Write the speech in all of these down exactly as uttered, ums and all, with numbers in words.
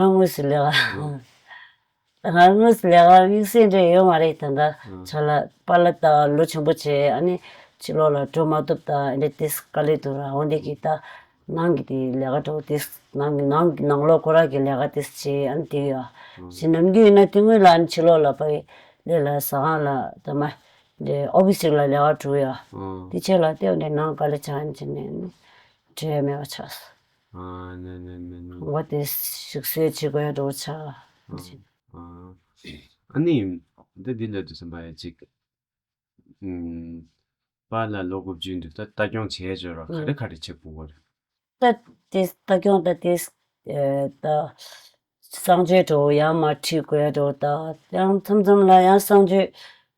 ང་དངོས་སུ་ལས་ཀ་ང་དངོས་སུ་ལས་ཀ་དམིགས་བསལ་འདྲ་ཡོད་མ་རེད། ད་ལྟ་ཨ་ཆ་ལ་པཱ་ལགས་ད་ལོ་ཆེན་པོ་བྱས། ཨ་ནི་ཕྱི་ལོགས་ལ་འགྲོ་མ་ཐུབ། ད་འདྲ་ཏིས་དཀའ་ལས་འདུག་ར། འོ་འདི་གི་ད་ནང་གི་དེ་ལས་ཀ་འགྲོ་ཏིས་ནང་གི་ནང་གི་ནང་ལོགས་ཁོ་ར་གི་ལས་ཀ་ཏིས་བྱས། ཨ་ནི་དེ་ཡོད་ཨ་ཞེ་ནམ་རྒྱུན་ཡིན་ན་དེ་སྔོན་ལ་ཨ་ནི་ཕྱི་ལོགས་ལ་ཕ་གི་ལས་ལ་ཟ་ཁང་ལ་ད་མ་འདྲ་ཨོ་ཕི་སི་ཅིག་ལ་ལས་ཀ་འགྲོ་ཡོད་ཨ། ཨ་དེ་ཆེད་ལ་ལྟེ་བ་འདྲ་ནང་དཀའ་ལས་ཆགས་ཨ་ནི་བྱས་ནས་ནི་བྲེལ་མེད་པ་ཆགས་སོང་། ཨ་ནི་ནི་ནི་ནི། འོ་དེ་ཞིག་གསོས་བྱེད་དགོས་ཡ་འགྲོ་ཆགས། ཨ་ཨ་ནི་འདི་འདི་ལ་དུ་བསམ་པ་ཡ་གཅིག་ཨུམ། པཱ་ལགས་ལོ་དགུ་བཅུ་འདུག་ད་ལྟ་སྐྱོང་བྱས་བྱས་རོགས་ག་རེ་ག་རེ་བྱེད་དགོས་གོ་རེད། ད་དེ་ལྟ་སྐྱོང་ད་དེ་ད་གསང་སྤྱོད་འགྲོ་ཡང་མ་ཁྲིད་དགོས་འགྲོ། ད་ཡང་མཚམས་མཚམས་ལ་ཡང་གསང་སྤྱོད་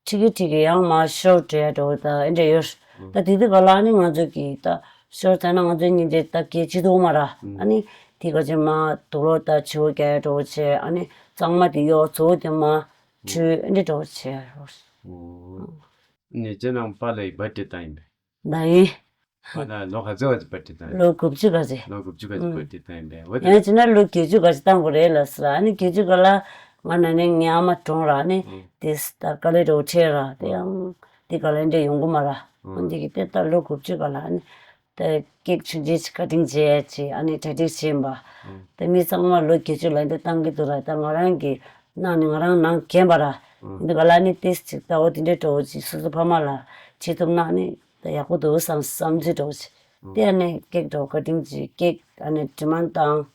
ཁྲིད་ཀྱི་ཁྲིད་ཀྱི་ཡང་མ་ཤོར་འགྲོ་འགྲོ། ད་ཨེ་འདྲ་ཡོད། ད་དེ་དུས་ག་ལ་ནི་ང་ཚོ་གི་ད་ཤོར་ཚར་ན་ང་ཚོ་གཉིས་འདྲེ་ད་གལ་ཆེ་དུ་མ་ར། ཨ་ནི་དེ་ག་ཅིག་མ་དུག་ལོག་ད་བྱིའུ་རྒྱག་འགྲོ་བྱས། ཨ་ནི་གཙང་མ་དེ་གཡོག་བཙོག་དེ་མ་འཁྲུད་ཨེ་འདྲ་འགྲོ་བྱས། ཨོ། ནས་ཅེ་ནང་པཱ་ལགས་ཡི་བར་ཐི་ཌེ་ད་ཡིན་པས། ད་ཡིན། པཱ་ལགས་ལོ་ག་ཚོད་བར་ཐི་བར་ཐི་ཌེ་ད་ཡིན། ལོ་དགུ་བཅུ་ག་ཚོད། ལོ་དགུ་བཅུ་ག་ཚོད་ཨུ། བར་ཐི་ཌེ་ད་ཡིན་པས། འོ་དེ་ཡང་ཅི་ན་ལོ་བརྒྱད་ཅུ་ག་ཚོད་བཏང་དགོས་རེད་ལ་ཟེར། ཨ་ནི་བརྒྱད་ཅུ་ག་ལ་ང་ན་ནས་ངའི་ཨ་མ་གྲོངས་ར། ཨ་ནི་ཨུ། དེ་ད་དཀའ་ལས་འགྲོ་ཁྲེལ་ར། དེ་ཡང་དེ་ག་ལ་འདྲ་ཡོང་གི་མ་ར། ཨ་ཨུ། འདི་གི་དེ་ད་ལོ་དགུ་བཅུ་ག་ལ་ཨ་ནི། ད་ཀེག་ཆུང་ཆུང་ཞིག་ཀ་ཊིང་བྱས་བྱས། ཨ་ནི་གྲ་སྒྲིག་བྱས་པ། ཨང་། ད་མི་ཚང་མ་ལོ་བརྒྱད་ཅུ་ལ་འདི་བཏང་གི་འདུག་ར། ད་ང་རང་གི་ནང་ནས་ང་རང་ནང་གྱོན་པ་ར། ཨང་། འདི་ག་ལ་ནི་ཏིས་ཅིག་ད་འོ་དེ་འདྲའི་འགྲོ་ཅིག་སོ་སོ་ཕ་མ་ལ་བྱེད་ཐུབ་ན་ནི་ད་ཡག་པོ་འདུག་བསམ་བསམ་ཚུལ་འགྲོ་ཅིག་ཨང་། དེ་ཨ་ནི་ཀེག་འགྲོ་ཀ་ཊིང་ཅིག་ཀེག་ཨ་ནི་དྲི་མ་བཏང་།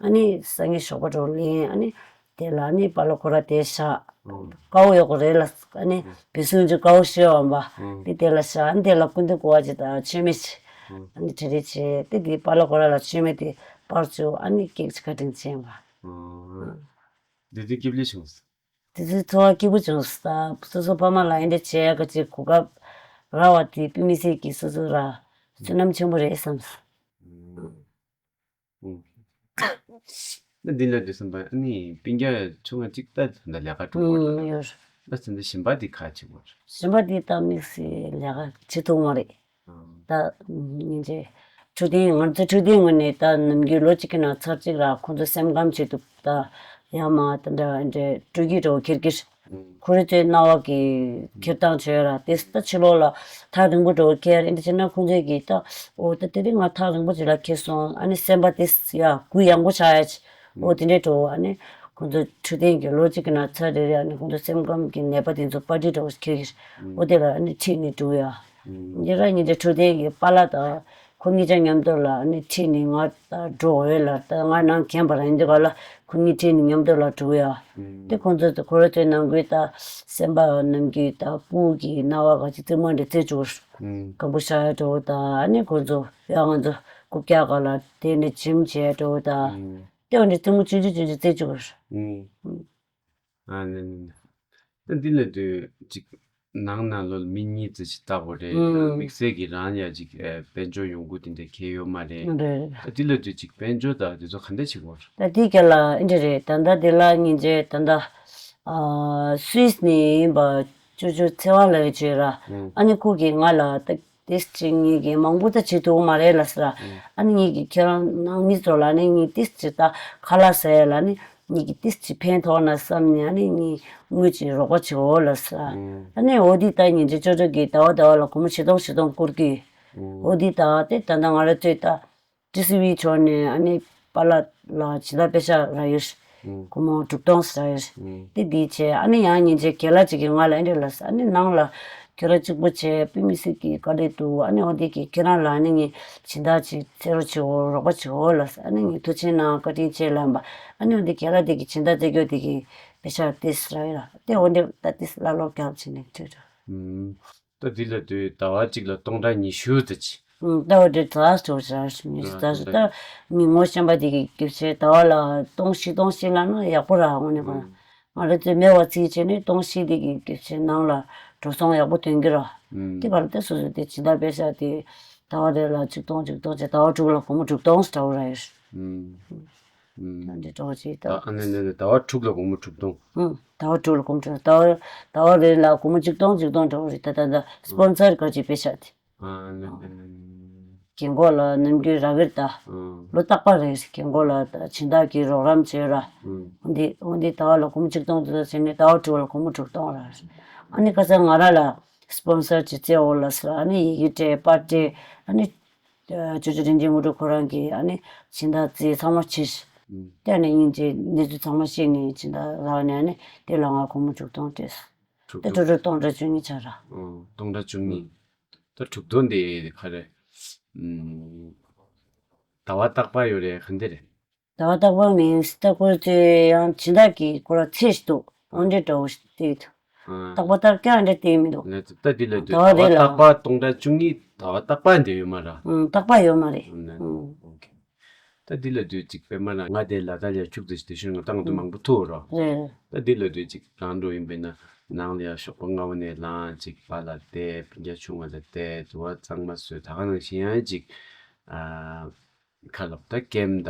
ཨང་། ཨ་ནི་སང་ཉིན་ཞོགས་པ་འགྲོ་ལེན། ཨ་ནི། དེ་ལ་ནི་པཱ་ལགས་ཁོ་ར་དེ་བཞག་ཨང་། དཀའ་བོ་ཡོད་གོ་རེད་ལ། ཨ་ནི་ཨང་། བེ་སུན་ཅུ་དཀའ་བོ་ཤོད་འོང་པ། ཨང་། དེ་དེ་ལ་བཞག་ཨ་ནི་དེ་ལ་སྐུ་མདུན་སྐུ་བ་ཅིག་དང་མཆོད་མེ་ཅིག་ཨང་། ཨ་ནི་གྲ་སྒྲིག་བྱས་དེ་དེ་པཱ་ལགས་ཁོ་ར་ལ་མཆོད་མེ་དེ་སྤར་བཅུག་ཨ་ནི་ཀེག་ཅིག་ཀ་ཊིང་བྱས་པ། ཨང་། དེ་དུས་སྐྱིད་པོ་བྱུང་སོང་། དེ་དུས་ཚོར་བ་སྐྱིད་པོ་བྱུང་སོང་། ད་སོ་སོ་ཕ་མ་ལ་ཨེ་འདྲ་བྱས་ག་ཅིག་གོ་སྐབས་རག་པ་དེ་དཔེ་མི་སྲིད་ཀྱི་སོ་སོ་ར་བསོད་ནམས་ཆེན་པོ་རེད་བསམ་སོང་། ཨང་། ཨང་། ད་འདི་ལ་དུས་བསམ་པ་ཨ་ནི་སྤུན་ཀྱག་ཆུང་ང་གཅིག་ད་ད་ལས་ཀ་འགྲོ་དགོས་ཨང་། ཡོད། ད་ཚེ་འདི་གཞན་པ་འདི་ག་བྱེད་དགོས། གཞན་པ་འདི་ད་དམིགས་བསལ་ལས་ཀ་བྱེད་ཐུབ་མ་རེད། ཨང་། ད་སྙིང་རྗེ། འཕྲོད་བསྟེན་ང་ཚོ་འཕྲོད་བསྟེན་ངོས་ནས་ད་ནམ་རྒྱུན་ལོ་གཅིག་གི་ནང་ཚར་གཅིག་ལ་ཁོང་ཚོ་སེམས་ཁམས་ཆེད་དུ་ད་ཡར་མར་ད་འདྲ་འདྲ་སྤྲོད་ཀྱི་འགྲོ་ཁེར་གྱིས། ཁོ་རེ་ཚོའི་སྣང་བ་གི་འཁྱེར་སྟངས་བྱོས་ར་དེ་ད་ཕྱི་ལོགས་ལ་ཐག་རིང་པོ་འགྲོ་ཁེར་ཨེ་འདྲ་བྱས་ན་ཁོང་ཚོས་ཀྱིས་ད་འོ་ད་དེ་རིང་ང་ཐག་རིང་པོ་ཅིག་ལ་ཁེལ་སོང་ཨ་ནི་སེམས་པ་དེ་ཡ་གུ་ཡངས་པོ་ཆགས་ཡ་ཆེ་འོ་དེ་འདྲའི་འགྲོ་ཨ་ནི་ཁོང་ཚོ་འཕྲོད་བསྟེན་གྱི་ལོ་གཅིག་གི་ནང་ཚར་རེ་རེ་ཨ་ནི་ཁོང་ཚོ་སེམས་ཁམས་ཀྱི་ནད་པ་དེ་ཚོ་པར་ཊི་འགྲོ་ཁེར་གྱིས་འོ་དེ་ལ་ཨ་ནི་ཁྲིད་ནས་འགྲོ་ཡ་འདི་ར་ཉིན་དེ་འཕྲོད་བསྟེན་གྱི་པཱ་ལགས་དང་། ཁོ་གཉིས་ཆ་མཉམ་དུ་ལ་ཨ་ནི་ཁྲིད་ནས་ང་ད་འགྲོ་འོས་ལ་ད་ང་ནང་གྱོན་པ་ར་ཡིན་དུས་ག་ལ་ཁོ་གཉིས་ཁྲིད་ནས་མཉམ་དུ་ལ་འགྲོ་ཡ། དེ་ཁོང་ཚོ་ད་ཁོ་ར་ཚོའི་ནང་ཁུལ་ད་སེམས་པ་ནམ་རྒྱུན་ད་སྤུ་གི་སྣང་བ་ག་ཅིག་རྩེད་མོ་འདྲ་རྩེ་བཅུག་སྐམ་པོ་ཤ་ཡ་འགྲོ་ད་ཨ་ནི་ཁོང་ཚོ་ཡ་ང་ཚོ་རྐུབ་བཀྱག་ག་ལ་དེ་ནས་འཇིམ་བྱས་འགྲོ་ད་དེ་འོ་འདྲ་རྩེད་མོ་ཆུང་ཆུང་ཆུང་ཆུང་རྩེ་བཅུག་ཨ་ནི་ནི་ནི། ད་འདི་ལ་དུས་ཅིག་ནང་ན་ལོ་མི་གཉིས་ཙམ་ཞིག་ལྟ་དགོས་རེད། ཨུམ། དམིགས་བསལ་གྱི་རང་ཡ་ཅིག་ཨེ་དཔལ་འབྱོར་ཡོང་སྒོ་དེ་འདྲ་གལ་ཡོད་མ་རེད། རེད། ད་འདི་ལ་དུས་ཅིག་དཔལ་འབྱོར་དང་དེ་ཚོ་ག་འདྲ་བྱེད་དགོས་རེད། ད་འདི་ག་ལ་ཨེ་འདྲ་རེད། ད་ལྟ་འདི་ལ་ཉིན་རྗེས་ད་ལྟ་ཨ་སུད་སི་ནས་ཡིན་པ་ཅོ་ཅོ་ཚེ་དབང་ལགས་བྱོས་ར། ཨུམ། ཨ་ནི་ཁོ་གིས་ང་ལ་ད། དེ་ཅིག་ངེད་ཀྱིས་མང་པོ་ད་བྱེད་ཐུབ་མ་རེད་ལ་ཟེར། ཨ་ནི་ངེད་ཀྱིས་ཁྱེད་རང་ནང་མི་ཚོ་ལ་ནི་ངས་ཏིས་ཅིག་ད་ཁ་ལག་ཟ་ཡ་ལ་ནི་ངེད་ཀྱིས་ཏིས་ཅིག་ཕན་ཐོགས་ན་བསམ་ནས་ཨ་ནི་ངས་དངུལ་ཅིག་རོགས་པ་བྱེད་འོ་ལ་ཟེར། ཨ་ནི་འོ་དེ་ད་ཉིན་རྗེས་ཅོ་ཅོ་གིས་ཟླ་བ་ཟླ་བ་ལ་སྒོར་མོ་བཞི་སྟོང་བཞི་སྟོང་བསྐུར་གི། འོ་དེ་ད་དེ་ད་ལྟ་ང་རང་ཚོས་ད། ཊི་སི་ཝི་ཕྱོགས་ནས་ཨ་ནི་པཱ་ལགས་ལ་སྦྱིན་བདག་པེ་ཤག་རག་ཡོད། ཨུམ། སྒོར་མོ་དྲུག་སྟོང་ཟེར་ཡོད། ཨུམ། དེ་འདི་བྱས་ཨ་ནི་ཡང་ཉིན་རྗེས་རྒན་ལགས་གཅིག་གིས་ང་ལ་ཨེ་འདྲ་ལབ་ཟེར། ཨ་ནི་ནང་ལ་ཁྱོད་རང་གཅིག་པུ་བྱས་དཔེ་མི་སྲིད་ཀྱི་དཀའ་ལས་འདུག་ཨ་ནི་འོ་འདི་གིས་ཁྱེད་རང་ལ་ཨ་ནི་ངས་སྦྱིན་བདག་ཅིག་བཙལ་རོགས་བྱེད་འོ་རོགས་པ་བྱེད་འོ་ལབ་ཟེར། ཨ་ནི་ངས་ཐུགས་ཆེ་གནང་བཀའ་དྲིན་ཆེ་ལབ་པ། ཨ་ནི་འོ་འདི་རྒན་ལགས་འདི་གིས་སྦྱིན་བདག་བཙལ་རྒྱུ་འདི་གིས་པེ་ཤག་ཏིས་རག་ཡོད་ལ་དེ་འོ་འདི་ད་ཏིས་བླ་ལོག་རྒྱབ་བྱས་ནས་འགྲོ་འགྲོ། ཨུམ། ད་འདི་ལ་དུས་ཟླ་བ་གཅིག་ལ་སྟོང་ཕྲག་ཉི་ཤུ་ཙམ་ཅིག་ཨུམ། ཟླ་བ་འདི་ཟླ་བ་འགྲོ་ཟེར་ཉི་ཤུ་ཟླ་ཟེར་ད་མི་ངོ་ཤེས་པ་འདི་གི་སྐྱིད་ཆེ་ཟླ་བ་ལ་སྟོང་བཞི་སྟོང་བཞི་ལ་ན་ཡག་པོ་ར་འོང་ནི་གོ་ང་རེ་ཚོས་མེད་པ་རྩིས་བྱས་ནས་སྟོང་བཞི་འདི་གི་སྐྱིད་ཆེ་ནང་ལ་འགྲོ་སོང་ཡག་པོ་ཐོན་གི་ར། ཨུམ། དེ་བར་དེ་སོ་སོ་དེ་ཇི་ལྟར་པེ་ཤག་དེ་ཟླ་བ་རེ་ལ་ཆིག་སྟོང་ཆིག་སྟོང་བྱས་ཟླ་བ་དྲུག་ལ་སྒོར་མོ་དྲུག་སྟོང་ཟེར་འདྲ་བོ་ར་ཡོད། ཨུམ། ཨུམ། ད་འདི་འདྲ་བོ་ཅིག་ད། ཨ་ནི་ནི་ནི་ཟླ་བ་དྲུག་ལ་སྒོར་མོ་དྲུག་སྟོང་། ཨུམ། ཟླ་བ་དྲུག་ལ་སྒོར་མོ་དྲུག་ཟླ་བ་ཟླ་བ་རེ་ལ་སྒོར་མོ་ཆིག་སྟོང་ཆིག་སྟོང་འདྲ་བོ་རེད་ད་ད་ད་སི་པོན་སར་ག་ཅིག་པེ་ཤག་དེ། ཨ་ནི་ནི་ནི་ནི། རྒན་གོག་ལ་ནམ་རྒྱུན་རག་གི་རེད་ད། ལོ་རྟག་པར་རེད་རྒན་གོག་ལ་ད་སྦྱིན་བདག་གིས་རོགས་རམ་བྱས་ར། འོ་འདི་འོ་འདི་ཟླ་བ་ལ་སྒོར་མོ་ཆིག་སྟོང་དེ་ཚོ་བྱས་ནས་ཟླ་བ་དྲུག་ལ་སྒོར་མོ་དྲུག་སྟོང་ར། ཨ་ནི་ཁ་སང་ང་རང་ལ་སི་པོན་སར་གྱི་རྩེ་འོག་ལ་ཟེར་ཨ་ནི་ཡི་གེ་སྤྲད་པར་སྤྲད་ཨ་ནི། ཅོ་ཅོ་རིན་ཆེན་དངོས་གྲུབ་ཁོ་རང་གིས་ཨ་ནི་སྦྱིན་བདག་རྩིས་ཚང་མ་བྱས། དེ་ནས་སྙིང་རྗེ་གནས་ཚུལ་ཚང་མ་ཤེས་ནས་སྦྱིན་བདག་རག་ནས་ཨ་ནི་དེ་ལ་ང་སྒོར་མོ་དྲུག་སྟོང་སྤྲད། དྲུག་དེ་སྟོང་དྲུག་སྟོང་དྲུག་བཅུ་གཉིས་ཆགས་ར། ཨོ་སྟོང་དྲུག་བཅུ་གཉིས། ད་དྲུག་སྟོང་དེ་ག་རེ། ཟླ་བ་རྟག་པར་ཡོད་རེད་ག་འདི་རེད། ཟླ་བ་རྟག་པར་མིན་ད་ཁོ་ཚོས་ཡང་སྦྱིན་བདག་གིས་ཁོ་ར་ཚེས་ཤིག་འདུག་འོན་ཏེ་འདྲ་བོ་ཞིག་བལྟས་འདུག་རྟག་པར་ལྟར་ཀྱང་འདྲ་བལྟས་མི་འདུག་ད་འདི་ལ་དུས་ཟླ་བ་རྟག་པར་སྟོང་དྲུག་བཅུ་གཉིས་ཟླ་བ་རྟག་པར་འདི་ཡོད་མ་ར། རྟག་པར་ཡོད་མ་རེད། ད་འདི་ལ་དུས་གཅིག་པད་མ་ལ་ང་དེ་ལ་དྭགས་ལ་ཁྱུག་ཙམ་ཞིག་དེ་ཤོད་ང་ཏང་དུ་མང་པོ་ཐུག་རོ། ད་འདི་ལ་དུས་གཅིག་རང་འགྲོ་ཡིན་པས་ན་ནང་ལ་ཡ་ཞོགས་པ་སྔ་བོ་ནས་ལངས་གཅིག་པཱ་ལགས་བལྟས་སྤུན་ཀྱག་ཆུང་བ་ལ་བལྟས་དུ་བ་གཙང་མ་བཟོས་ད་ག་ནང་བཞིན་ཡང་གཅིག་ཁ་ལོག་ད་ཀེམ་ད་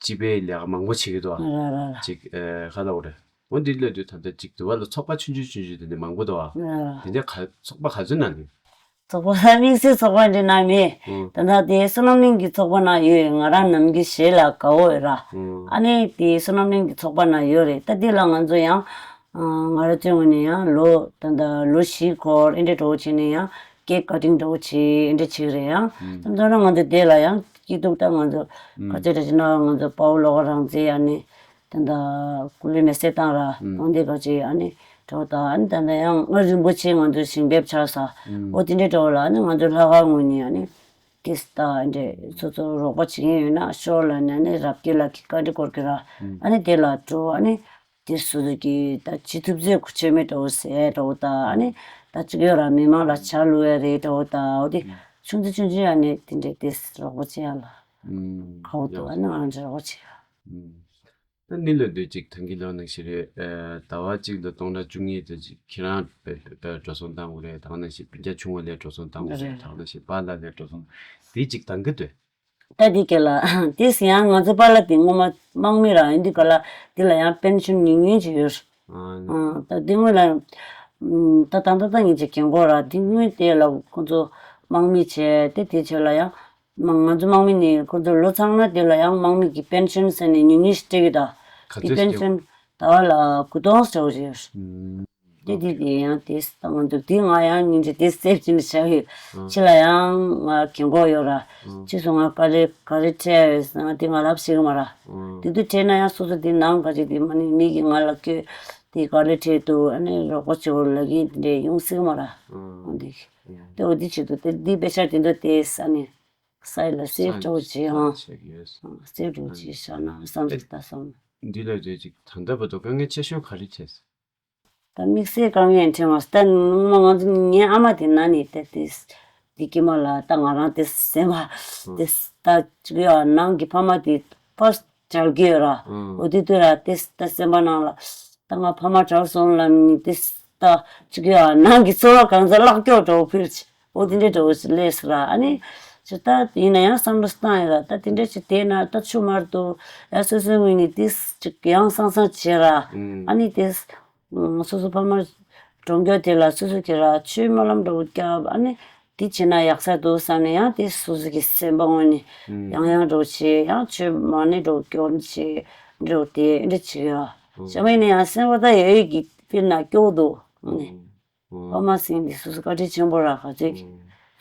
སྤྱི་པའི་ལས་ཀ་མང་པོ་བྱེད་ཀྱི་འདུག་ཨ། ཅིག་ཁ་ལོག་རེད། འོ་འདི་ལ་དུས་ད་ལྟ་ཅིག་དུ་བ་ལ་ཚོགས་པ་ཆུང་ཆུང་ཆུང་ཆུང་དེ་འདྲ་མང་པོ་འདུག་ཨ། དེ་འདྲ་ག་ཚོགས་པ་ག་ཚོད་ནང་ནས། ཚོགས་པ་དམིགས་བསལ་ཚོགས་པ་འདྲ་ནང་མེད། ད་ལྟ་དེ་བསོད་ནམས་གླིང་གི་ཚོགས་པ་ནང་ཡོད་ང་རང་ནམ་རྒྱུན་གཞས་ལ་དགའ་བོ་ཡོད་ར། ཨ་ནི་དེ་བསོད་ནམས་གླིང་གི་ཚོགས་པ་ནང་ཡོད་རེད་ད་འདི་ལ་ང་ཚོ་ཡང་། ང་རང་ཚོའི་ངོས་ནས་ཡང་ལོ་ད་ལྟ་ལོ་བཞི་འཁོར་ཨེ་འདྲ་འདྲ་བོ་བྱས་ནས་ཡང་ཀེག་ཀ་ཊིང་འདྲ་བོ་བྱས་ཨེ་འདྲ་བྱས་རེད་ཡང་ད་མཚམས་མཚམས་ང་ཚོ་དེ་ལ་ཡང་སྐྱིད་སྡུག་ད་ང་ཚོ་ག་ཚོད་འདྲ་བྱས་ན་ང་ཚོ་དཔའ་བོ་བློ་དགའ་རང་བཙན་ཨ་ནི་ད་ལྟ་སྐུ་ལུས་མེ་སྲེག་བཏང་ར་འོང་དེ་ག་ཅིག་ཨ་ནི་འདྲ་བོ་ད་ཨ་ནི་ད་ལྟ་ཡང་སྔར་རིན་པོ་ཆེ་ང་ཚོ་ཞིང་འབེབས་ཆགས་ས་འོ་དེ་འདྲ་འདྲ་བོ་ལ་ཨ་ནི་ང་ཚོ་ལྷག་དཀར་ངོས་ནས་ཨ་ནི་ཏིས་ད་ཨ་འདྲ་སོ་སོ་རོགས་པ་བྱེད་མཁན་ཡོད་ན་ཤོག་ལབ་ནས་ཨ་ནི་རབ་རྒྱས་ལགས་ཀྱི་བཀའ་འདྲི་སྐོར་གྱི་ར་ཨ་ནི་དེ་ལ་འགྲོ་ཨ་ནི། དེ་སོ་སོ་གི་ད་ཅི་ཐུབ་ཚོད་ཁུ་ཆོད་མེད་འདྲ་བོ་ཟེར་འདྲ་བོ་ད་ཨ་ནི་ད་ཅི་ག་ཡོད་ར་མི་མང་ལ་ཆ་བླུག་ཡ་རེད་འདྲ་བོ་ད་འོ་དེ་ཆུང་ཙེ་ཆུང་ཙེ་ཨ་ནི་དེ་འདྲའི་དེ་རོགས་པ་བྱེད་ཡ་ལ་ཁ་བོ་འདུག་ཨ་ནི་ང་རང་ཚོ་རོགས་པ་བྱེད་ཡ། ད་ནི་ལོ་དུས་གཅིག་ཐང་གི་ལོ་ནང་ཞིག་རེད་ཟླ་བ་གཅིག་ལ་སྟོང་ཕྲག་བཅུ་གཉིས་དེ་གཅིག་ཁྱེད་རང་དཔེ་དཔེ་འགྲོ་སོང་བཏང་དགོས་རེད་ད་ག་ནང་བཞིན་སྤུན་ཀྱག་ཆུང་བ་ལས་འགྲོ་སོང་བཏང་དགོས་རེད་ད་ག་ནང་བཞིན་པཱ་ལགས་ལས་འགྲོ་སོང་དེ་གཅིག་བཏང་གི་འདུག་ད་འདི་སྐད་ལ། དེ་ཡང་ང་ཚོ་པཱ་ལགས་དེ་སྔོན་མ་དམག་མི་ར་ཡིན་དུས་ག་ལ་དེ་ལ་ཡང་པེན་ཤོན་ཉུང་ཉུང་ཅིག་ཡོད། ཨ་ད་དེ་སྔོན་ལ། ད་ད་ད་ད་ངེད་ཅག་རྒན་གོག་ར་དེ་སྔོན་དེ་ལ་ཁོ་ཚོ་དམག་མི་བྱས་དེ་དེ་བྱས་ལ་ཡང་། མ་ང་ཚོ་དམག་མི་ནི་ཁོ་ཚོ་ལོ་ཚང་ན་དེ་ལ་ཡང་དམག་མི་གི་པེན་ཤོན་ཟེར་ནས་ཉུང་ཉུང་ཞིག་སྤྲད་ཀྱི་ད། ག་དེ་ཚོད་པེན་ཤོན་ཟེར་ད་བ་ལ་དགུ་སྟོང་ཟེར་བ་ཞིག་ཡོད། དེ་དེ་དེ་ཡང་དེ་ད་ང་ཚོ་དེ་ང་ཡང་སྙིང་རྗེ་དེ་སེབ་ཅིག་ནས་བྱ་ཡོད། ཕྱི་ལ་ཡང་ང་རྒན་གོག་ཡོད་ར། ཕྱི་སུ་ང་ག་རེ་ག་རེ་ཁྲལ་ཡོད་ཟེར་ང་དེ་ང་ལབ་ཤེས་གི་མ་ར། དེ་དུས་ཁྲལ་ན་ཡང་སོ་སོ་དེ་ནང་ག་རེ་དེ་མ་ནི་མི་གི་ང་ལ་བསྐྱོད་དེ་ག་རེ་ཁྲལ་འདུག་ཨ་ནི་རོགས་པ་བྱེད་འོ་ལ་གིན་དེ་འདྲས་ཡོང་སྲིད་གི་མ་ར། འོ་དེ་དེ་འོ་དེ་བྱེད་དུ་དེ་དེ་དཔེ་ཆ་དེ་འདྲ་དེ་ས་ནས་ས་ཡི་ལ་སེབ་འགྲོ་བྱེད་ཨང་། སེབ་འགྲོ་བྱེད་ཤ་ན་བསམ་རེ་ལྟ་བསམ། འདི་ལ་རེད་ཅིག་ད་ལྟ་བར་དུ་དཀའ་ངལ་ཆེ་ཤོས་ག་རེ་འཕྲད་སོང་། ད་དམིགས་བསལ་དཀའ་ངལ་འཕྲད་མ་སོང་ད་ངོ་མ་ང་ཚོ་ངའི་ཨ་མ་དེ་ན་ནི་ད་དེ་དེ་སྐྱེས་མ་ལ་ད་ང་རང་དེ་སེམས་པ་དེ་ད་ཅིག་ཡ་ནང་གི་ཕ་མ་དེ་ཕར་བྲལ་གི་ཡོད་ར། འོ་དེ་དུས་ར་དེ་ད་སེམས་པ་ནང་ལ་ད་ང་ཕ་མ་བྲལ་སོང་ལབ་ནི་དེ་ད་ཅིག་ཡ་ནང་གི་འཚོ་བ་གང་ཚ་ལག་སྐྱོག་འདྲ་བོ་ཕུལ་ཅིག་འོ་དེ་འདྲའི་འདྲ་བོ་ཞིག་སླེབས་སོང་ར་ཨ་ནི་ཅི་ད་ཡིན་ན་ཡང་བསམ་བློ་བཏང་ཡོད་ར་ད་དེ་འདྲ་ཞིག་དེ་ན་ད་ཆུ་མར་དུ་ཡ་སོ་སོའི་ངོས་ནས་དེ་ཅིག་ཡང་སང་སང་བྱེད་ར་ཨ་ནི་དེ། སོ་སོ་ཕ་མ་གྲོངས་མཁན་དེ་ལ་སོ་སོ་གི་ར་ཆོས་སྨོན་ལམ་འདྲ་བོ་བརྒྱབ་ཨ་ནི་དེ་བྱས་ན་ཡག་ས་འདུག་བསམ་ནས་ཡང་དེ་སོ་སོ་གི་སེམས་པ་ངོས་ནས་ཡང་ཡང་འདྲ་བོ་བྱས་ཡང་ཆོས་མ་ཎི་འདྲ་བོ་སྐྱོར་བྱས་འདྲ་བོ་དེ་འདྲ་བྱེད་ཡ་བྱས་མ་ཡིན་ན་ཡང་སེམས་པ་ད་ཡོད་ཡོད་ཀྱི་དཔེར་ན་སྐྱོ་བོ་འདུག་ཨ་ནི་ཕ་མ་ཟེར་མཁན་དེ་སོ་སོ་བཀའ་དྲིན་ཆེན་པོ་ར་ག་ཚོད་ཀྱི་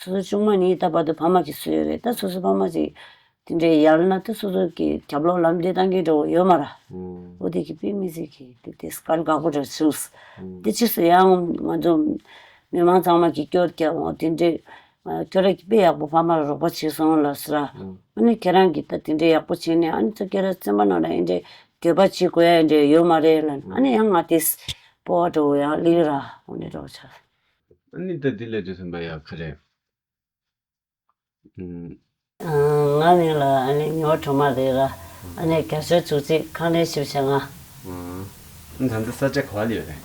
སོ་སོ་ཆུང་མ་ནས་ད་བར་དུ་ཕ་མ་གིས་གསོས་ཡོད་རེད་ད་སོ་སོ་ཕ་མ་ཅིག་དེ་འདྲའི་ཡར་ན་དེ་སོ་སོ་གི་རྒྱབ་ལོགས་ལམ་འདི་བཏང་གི་འགྲོ་ཡོད་མ་ར། འོ་དེ་གི་དཔེ་མི་སྲིད་གི་དེ་དེ་སྐལ་དགའ་པོ་འདྲ་བྱུང་། དེ་ཕྱིས་སུ་ཡང་ང་ཚོ་མི་མང་ཚང་མ་གི་སྐྱོར་རྒྱག་འོ་དེ་འདྲའི་སྐྱོ་ར་གི་དཔེ་ཡག་པོ་ཕ་མར་རོགས་པ་བྱས་སོང་ལ་ཟེར་ར། ཨ་ནི་ཁྱེད་རང་གི་ད་དེ་འདྲའི་ཡག་པོ་བྱས་ནས་ཨ་ནི་ཚོ་ཁྱེད་རང་སེམས་པ་ནང་ལ་ཨེ་འདྲའི་འགྱོད་པ་བྱེད་དགོས་ཡ་ཨེ་འདྲའི་ཡོད་མ་རེད་ལ་ཨ་ནི་ཡང་ང་དེ་སྤོ་བ་འགྲོ་ཡང་ལིག་ར་འོ་ནི་འགྲོ་ཆ། ཨ་ནི་ད་དེ་ལས་དུས་ཐོན་པ་ཡག་ག་རེད། ང་མིང་ལ་ཨ་ནི་ཉི་མ་གྲོ་མ་རེད་ར། ཨ་ནི་རྒྱ་ཤོད་བཅུ་གཅིག་ཁང་ལས་ཞིབ་བྱ་ང་། ད་ལྟ་ས་ཆ་ག་བ་ལ་ཡོད་རེད།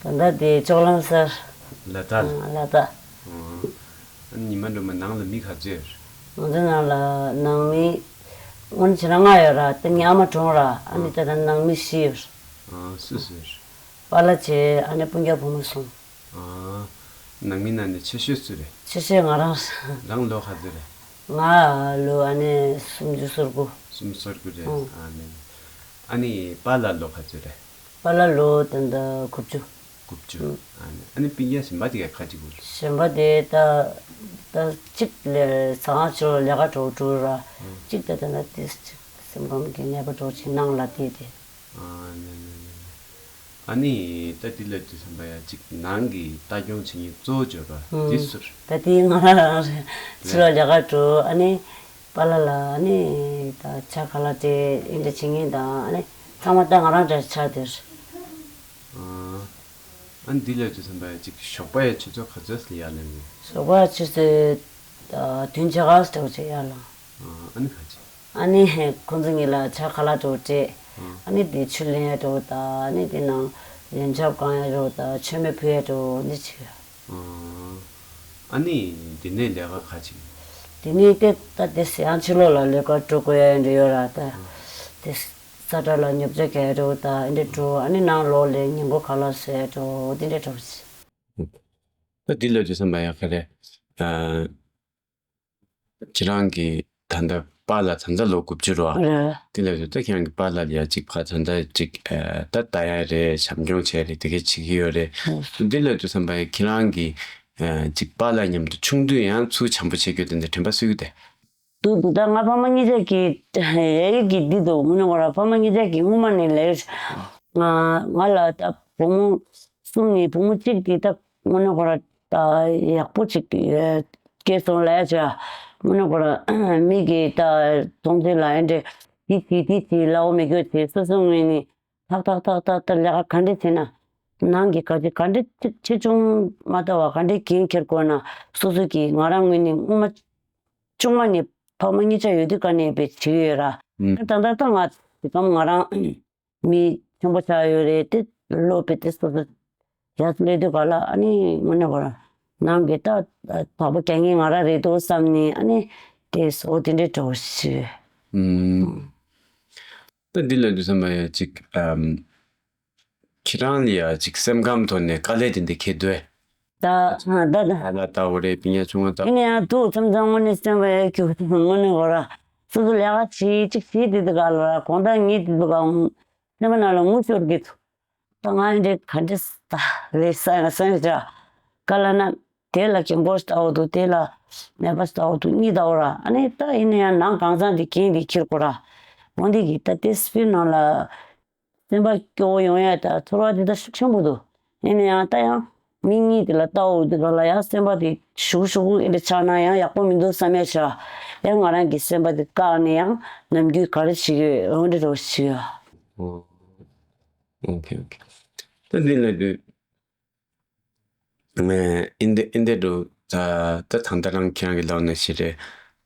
ད་ལྟ་དེ་ལྕོག་ལམ་སར། ལ་དྭགས། ལ་དྭགས། ཉི་མ་གྲོ་མ་ནང་ལ་མི་ག་ཚོད་ཡོད་རེད། ང་ཚོ་ནང་ལ་ནང་མི་སྔོན་ཕྱི་ན་ལྔ་ཡོད་ར་ད་ངའི་ཨ་མ་གྲོངས་ར་ཨ་ནི་ད་ལྟ་ནང་མི་བཞི་ཡོད་རེད། སུ་སུ་ཡོད་རེད། པཱ་ལགས་བྱས་ཨ་ནི་སྤུན་ཀྱག་བུ་མོ་གསུམ། ནང་མི་ནང་ནས་ཆེ་ཤོས་སུ་རེད། ཆེ་ཤོས་ང་རང་རེད། རང་ལོ་ག་ཚོད་རེད། ང་ལོ་ཨ་ནི་སུམ་ཅུ་སོ་དགུ། སུམ་ཅུ་སོ་དགུ་རེད། ཨང་། ཨ་ནི། ཨ་ནི་པཱ་ལགས་ལོ་ག་ཚོད་རེད། པཱ་ལགས་ལོ་ད་ལྟ་དགུ་བཅུ། དགུ་བཅུ། ཨང་། ཨ་ནི། ཨ་ནི་སྤུན་ཀྱག་གཞན་པ་དེ་ག་ག་ཅིག་ཡོད། གཞན་པ་དེ་ད་ད་གཅིག་ལས་ཟ་ཁང་ཕྱི་ལོགས་ལས་ཀ་འགྲོ་འགྲོ་ར། ཨང་། གཅིག་ད་ད་ད་ཏིས་གཅིག་སེམས་ཁམས་ཀྱི་ནད་པ་འགྲོ་ཕྱིན་ནང་ལ་བསྡད་དེ། ཨ་ནི་ནི་ནི་ནི། ཨ་ནི་ད་འདི་ལ་དུས་བསམ་པ་ཡ་གཅིག་ནང་གི་ལྟ་སྐྱོང་བྱེད་མཁན་གཙོ་བོ་བརྗོད་པ་ཨུམ། འདི་སུ་རེད། ད་དེ་ང་རང་རེད། ཕྱི་ལོགས་ལས་ཀ་འགྲོ། ཨ་ནི་པཱ་ལགས་ལ་ཨ་ནི་ད་ཇ་ཁ་ལག་སྤྲད། ཨིན་དེ་བྱེད་མཁན་དང་ཨ་ནི་ཚང་མ་ད་ང་རང་འདྲ་ཆགས་བསྡད་རེད། ཨ་ནི་འདི་ལ་དུས་བསམ་པ་ཡ་གཅིག་ཞོགས་པ་ཡ་ཆུ་ཚོད་ག་ཚོད་ལ་ཡར་ལངས་ནས། ཞོགས་པ་ཆུ་ཚོད་ཨ་བདུན་ཕྱེད་ཀ་ཙམ་ཡར་ལངས། ཨ་ནི་ག་ཅི། ཨ་ནི་ཁོང་ཚོ་གཉིས་ལ་ཇ་ཁ་ལག་འདྲ་བོ་སྤྲད། ཨ་ནི་དེ་ཆུ་ལེན་ཡ་འདྲ་བོ་དང་། ཨ་ནི་དེ་ནང་ཡོན་ཆབ་བཀང་ཡ་འདྲ་བོ་དང་། མཆོད་མེ་ཕུལ་ཡ་འདྲ་བོ་འདི་བྱེད་ཡ། ཨ་ནི་དེ་ནས་ལས་ཀ་ག་ཅི། དེ་ནས་དེ་ད་དེ་ཡང་ཕྱི་ལོགས་ལ་ལས་ཀ་འགྲོ་དགོས་ཡ་འདྲ་ཡོད་ར། ད་དེ་ས་ཁྲ་ལ་ཉོ་ཆ་ག་ཡ་འདྲ་བོ་དང་། ཨ་འདྲ་འགྲོ། ཨ་ནི་ནང་ལོགས་ལ་ཉིན་གུང་ཁ་ལག་བཟོ་ཡ་འདྲ་བོ་དེ་འདྲ་འདྲ་བོ་བྱེད། ད་འདི་ལ་དུས་བསམ་པ་ཡ་ག་རེ། ཨ། ཁྱེད་རང་གི་ད་ལྟ་པཱ་ལགས་ད་ལྟ་ལོ་དགུ་བཅུ་རེད་བ། རེད། དེ་ལས་ད་ལྟ་ཁྱེད་རང་གི་པཱ་ལགས་ལ་ཡ་གཅིག་ཕར་ད་ལྟ་གཅིག་ཨ། ད་ལྟ་ཡ་རེད། བྱམས་སྐྱོང་བྱས་རེད། དེ་གས་བྱེད་ཀྱི་ཡོད་རེད། རེད། དེ་ལས་དུས་བསམ་པ་ཡ་ཁྱེད་རང་གི་ཨ། གཅིག་པཱ་ལགས་མཉམ་དུ་ཆུང་དུས་ཡང་ཚུར་བྱམས་པོ་བྱེད་རྒྱུ་དེ་འདྲ་དྲན་པ་གསོས་ཀྱི་དེ། དུ་དུ་ད་ང་ཕ་མ་གཉིས་ཆ་གི་ཡ་ཡི་གི་འདི་དུ་མུ་ནི་གོ་ར། ཕ་མ་གཉིས་ཆ་གི་སྔོན་མ་ནས་ལས་ང་ང་ལ་ད་བུ་མོ་གསུམ་ནས་བུ་མོ་གཅིག་དེ་ད་དངོས་གནས་ཁོ་ར་ད་ཡག་པོ་ཅིག་སྐྱེས་སོང་ལབ་ཡ་ཅིག་དངོས་གནས་ཁོ་ར་མི་གིས་ད་གདོང་ཚོད་ལ་ཨེ་འདྲ་འདི་བྱེད་འདི་བྱེད་ལབ་མི་དགོས་ཏེ། སོ་སོའི་ངོས་ནས་ཏག་ཏག་ཏག་ཏག་ཏག་ལས་ཀ་ག་འདྲ་བྱས་ན། ནང་གི་ག་ཅི་ག་འདྲ་ཅིག་ཆེ་ཆུང་མ་ལྟ་བ་ག་འདྲ་འགན་འཁྱེར་དགོས་ན། སོ་སོ་གིས་ང་རང་ངོས་ནས་སྔོན་མ་ཆུང་མ་ནས་ཕ་མ་གཉིས་ཆ་ཡོད་དུས་ག་ནས་བྱས་ཡོད་ར། ཨུམ། ད་ལྟ་ད་ང་དེ་གམ་ང་རང་མི་ཆེན་པོ་ཆགས་ཡོད་རེད་དེ། ལོ་བེད་དེ་སོ་སོ་ཡར་སླེབས་དུས་ག་ལ་ཨ་ནི་དངོས་གནས་ཁོ་ར་ནང་གི་ད་བདག་པོ་རྒྱག་མཁན་ང་རང་རེད་འདུག་བསམ་ནས། ཨ་ནི་དེ་སོ་དེ་འདྲའི་འགྲོ་ཞུས། ཨུམ། ད་འདི་ལ་དུས་བསམ་པ་ཡ་གཅིག་ཨམ། ཁྱེད་རང་ལ་ཡ་གཅིག་སེམས་ཁམས་ཐོག་ནས་དཀའ་ལས་དེ་འདྲ་འཁེལ་འདུག་ཨེ། ད་ད་ད་ད་ལ་ལྟ་བུ་རེད། སྤུན་ཀྱག་ཆུང་བ་ལྟ་བུ། ཡིན་ན་ཡང་ཐུགས་མཚམས་མཚམས་དངོས་གནས་སེམས་པ་ཡ་སྐྱོ་གི་འདུག་དངོས་གནས་ཁོ་ར་སོ་སོ་ལས་ཀ་བྱེད་ཅིག་བྱེད་དེ་དུས་ག་ལ་ར་དགོང་དག་ཉལ་དུས་ག་སེམས་པ་ནང་ལ་ངུ་ཤོར་གི་འདུག་ད་ང་འདྲ་ག་འདྲ་ད་རེད་ས་ཡང་སེམས་ཅག་ག་ལ་ན། དེ་ལ་རྒན་གོག་ལྟ་བུ་འདུག་དེ་ལ་ནད་པ་ལྟ་བུ་འདུག་གཉིས་ལྟ་བུ་ར། ཨ་ནི་ད་ཡིན་ན་ཡང་ནང་གང་ཚང་དེ་རྒན་དེ་འཁྱེར་དགོས་ར། འོན་ཏེ་གི་ད་དེ་སྤུན་ནང་ལ་སེམས་པ་སྐྱོ་བོ་ཡོང་ཡ་ད་ཚོར་བ་དེ་ད་ཤུགས་ཆེན་པོ་འདུག་ཡིན་ན་ཡང་ད་ཡང་མི་གཉིས་དེ་ལ་ལྟ་བུ་དེ་ག་ལ་ཡང་སེམས་པ་དེ་ཞུགས་ཞུགས་ཨེ་འདྲ་ཆགས་ན་ཡང་ཡག་པོ་མི་འདུག་བསམ་ཡ་ཤག་ཡང་ང་རང་གི་སེམས་པ་དེ་བཀག་ནས་ཡང་ནམ་རྒྱུན་ག་རེ་བྱེད་ཀྱི་ཡོད། འོ་འདྲ་རོ་བྱེད་ཀྱི་ཡོད། ཨོ། ཨོ་ཁེ་ཨོ་ཁེ། ད་འདི་ལ་དུས། ཨིན་དེ་ཨིན་དེ་འགྲོ། ད་ད་ད་ལྟ་རང་ཁྱེད་རང་གི་ལག་ནས་ཤི་རེད།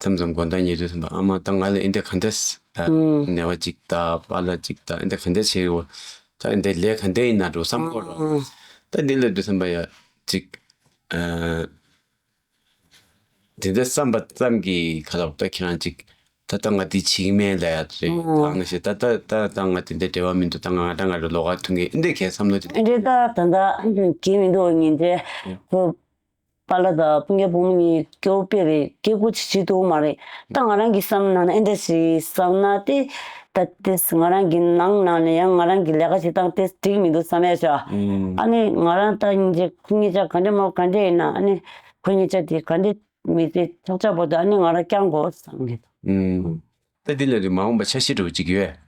མཚམས་མཚམས་དགོང་དག་ཉལ་དུས་ཙམ་པ་ཨ་མ་ད་ང་ལ་ཨིན་དེ་ག་འདྲས་ཨ། ཨུམ། ནད་པ་གཅིག་ད་པཱ་ལགས་གཅིག་ད་ཨིན་དེ་ག་འདྲས་བྱེད་འོ། ད་ཨིན་དེ་ལས་ག་འདྲས་ཡིན་ན་འགྲོ་བསམ་གོ་རོ། ཨུམ། ད་འདི་ལ་དུས་ཙམ་པ་ཡ་གཅིག་ཨ། དེ་འདྲ་བསམ་པ་ཙམ་གྱིས་ག་ལབ་ད་ཁྱེད་རང་གཅིག་ད་ལྟ་ང་འདི་བྱེད་ཀྱི་མེད་ལབ་ཡ་རེད། ཨོ། ད་ང་ཞེ་ད་ད་ད་ད་ང་དེ་འདྲ་འབྲེལ་བ་མི་འདུག་ད་ང་ང་ད་ང་རེ་ལོགས་ཀ་ཐོན་གྱི་འདི་གས་བསམ་བློ་དེ་འདྲ། འདི་ད་ད་ད་གྱིས་མི་འདུག་ཉིན་རེ་ཁོ་པཱ་ལགས་དང་སྤུན་ཀྱག་བུ་མོ་གཉིས་སྐྱོ་པོ་རེད། སྐད་ཁུག་ཅིག་བྱེད་ཐུབ་མ་རེད། ད་ང་རང་གི་བསམ་ན་ན་ཨེ་འདྲ་ཞིག་བསམ་ན་དེ་ད་དེ་ང་རང་གི་ནང་ནང་ནས་ཡང་ང་རང་གི་ལས་ཀ་བྱེད་སྟངས་དེ་འགྲིག་མི་འདུག་བསམ་ཡ་ཤག་ཨ་ནི་ང་རང་ད་ཉིན་རེ་ཁོ་གཉིས་ཆ་ག་འདྲ་མོ་ག་འདྲ་ཡིན་ན་ཨ་ནི་ཁོ་གཉིས་ཆ་དེ་ག་འདྲ། མི་ཚེ་ཆག་ཆག་པོ་དང་ཨ་ནི་ང་རང་བསྐྱང་དགོས་བསམ་གྱི་འདུག་ཨུམ། ད་འདི་ལ་དུས་མ་འོངས་པ་འཆར་གཞི་འདྲ་བོ་ཅིག་ཡོད།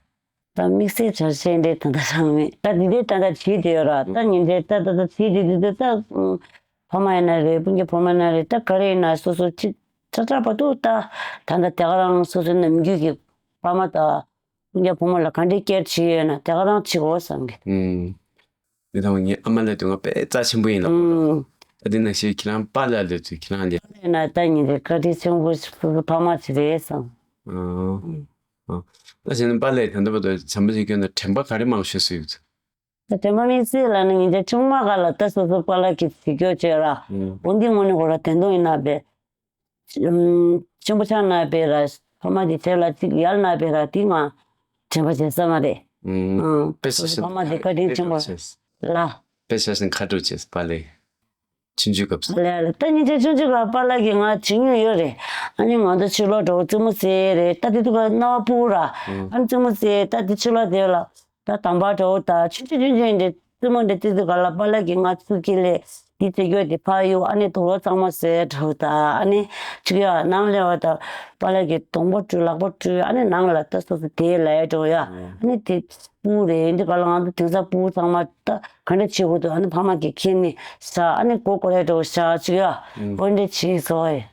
ད་དམིགས་བསལ་འཆར་གཞི་འདི་ད་ལྟ་རང་མེད། ད་འདི་འདྲའི་ད་ལྟ་བྱེད་དེ་ཡོད་ར། ད་ཉིན་འདྲའི་ད་ད་ད་བྱེད་དེ་དུས་ད་ད་ཕ་མ་ཡིན་ན་རེད། སྤུན་ཀྱག་བུ་མོ་ཡིན་ན་རེད། ད་ག་རེ་ཡིན་ན་སོ་སོ་ཅིག་ཆག་ཆག་པོ་འདུག་ད་ད་ད་དེ་ག་རང་སོ་སོའི་ནམ་རྒྱུན་གྱི་ཕ་མ་དང་སྤུན་ཀྱག་བུ་མོ་ལ་ག་འདྲའི་ཀེར་བྱེད་ཡོད་ན་དེ་ག་རང་བྱེད་དགོས་བསམ་གྱི། ཨུམ། འདི་དང་ངའི་ཨ་མ་ལ་དུས་ང་དཔེ་རྩ་ཆེན་པོ་ཡིན་ལབ་གོ། ཨུམ། ད་འདི་ནང་བཞིན་ཁྱེད་རང་པཱ་ལགས་ལབ་དུས་ཁྱེད་རང་ལས། པཱ་ལགས་ན་ད་ཉིན་རེ་བཀའ་དྲིན་ཆེན་པོ་ཞིག་སོ་སོ་ཕ་མ་ཅིག་རེད་བསམ། ཨོ། ཨོ། ད་གཞན་པཱ་ལགས་ད་ལྟ་བར་དུ་བྱམས་པོ་ཞིག་སྐྱོན་ན་དྲན་པ་ག་རེ་མང་ཤོས་སུ་ཡོད། ད་དྲན་པ་དམིགས་བསལ་ལ་ནི་ཉིན་རེ་ཆུང་མ་ག་ལ་ད་སོ་སོ་པཱ་ལགས་ཀྱི་བྱེད་སྐྱོ་བྱས་ར། ཨུམ། འོ་འདི་དངོས་གནས་ཁོ་ར་བདེན་དོན་ཡིན་ན་བས། ཆེན་པོ་ཆགས་ན་བས་ར་ཕ་མ་དེ་བྱས་ལ་ཅིག་ཡར་ན་བས་ར་དེ་ང་དྲན་པ་བྱེད་ས་མ་རེད། ཨུམ། ཨང་། དཔེ་ཆ་ཞིག་ཕ་མ་དེ་བཀའ་དྲིན་ཆེན་པོ་ལ། དཔེ་ཆ་ཞིག་ཁ་དྲོ་བྱས་པཱ་ལགས། ཆུང་ཆུང་སྐབས་སུ། ལས་ལ་ད་སྙིང་རྗེ་ཆུང་ཆུང་སྐབས་པཱ་ལགས་ཀྱིས་ང་བྱེད་མྱོང་ཡོད་རེད། ཨ་ནི་ང་ཚོ་ཕྱི་ལོགས་འགྲོ་རྩེད་མོ་རྩེ་རེད། ད་དེ་དུས་ཀ་རྣ་བ་སྤུ་ར། ཨ་ནི་རྩེད་མོ་རྩེ་ད་དེ་ཕྱི་ལོགས་དེ་ལ་ད་དམ་པ་འགྲོ་ད་ཆུང་ཆུང་ཆུང་ཆུང་འདི་རྩེད་མོ་འདི་རྩེ་དུས་ཀ་ལ་པཱ་ལགས་ཀྱིས་ང་ཚུར་ཁྱེར་ལས་འདི་རྩེ་རྒྱུ་དེ་ཕར་གཡུག་ཨ་ནི་དུག་ལོག་གཙང་མ་བཟོས་འགྲོ་ད་ཨ་ནི་ཆུ་ཡ་ནང་སླེབས་པ་ད་པཱ་ལགས་ཀྱིས་གདོང་པ་བཀྲུས་ལག་པ་བཀྲུས་ཨ་ནི་ནང་ལ་ད་སོ་སོ་དེ་ལ་ཡ་འགྲོ་ཡ་ཨ་ནི་དེ་སྤུ་རེད་འདི་ཀ་ལ་ང་ཚོ་དེང་སང་སྤུ་གཙང་མ་ད་ག་འདྲ་བྱེད་དགོས་འདུག་ཨ་ནི་ཕ་མ་གིས་ཁྱེར་ནས་ཟ་ཨ་ནི་མགོ་སྐོར་ཡ་འགྲོ་ཤ་ཆུ་ཡ་འོ་འདྲ་བྱེད་སོ་ཨེ།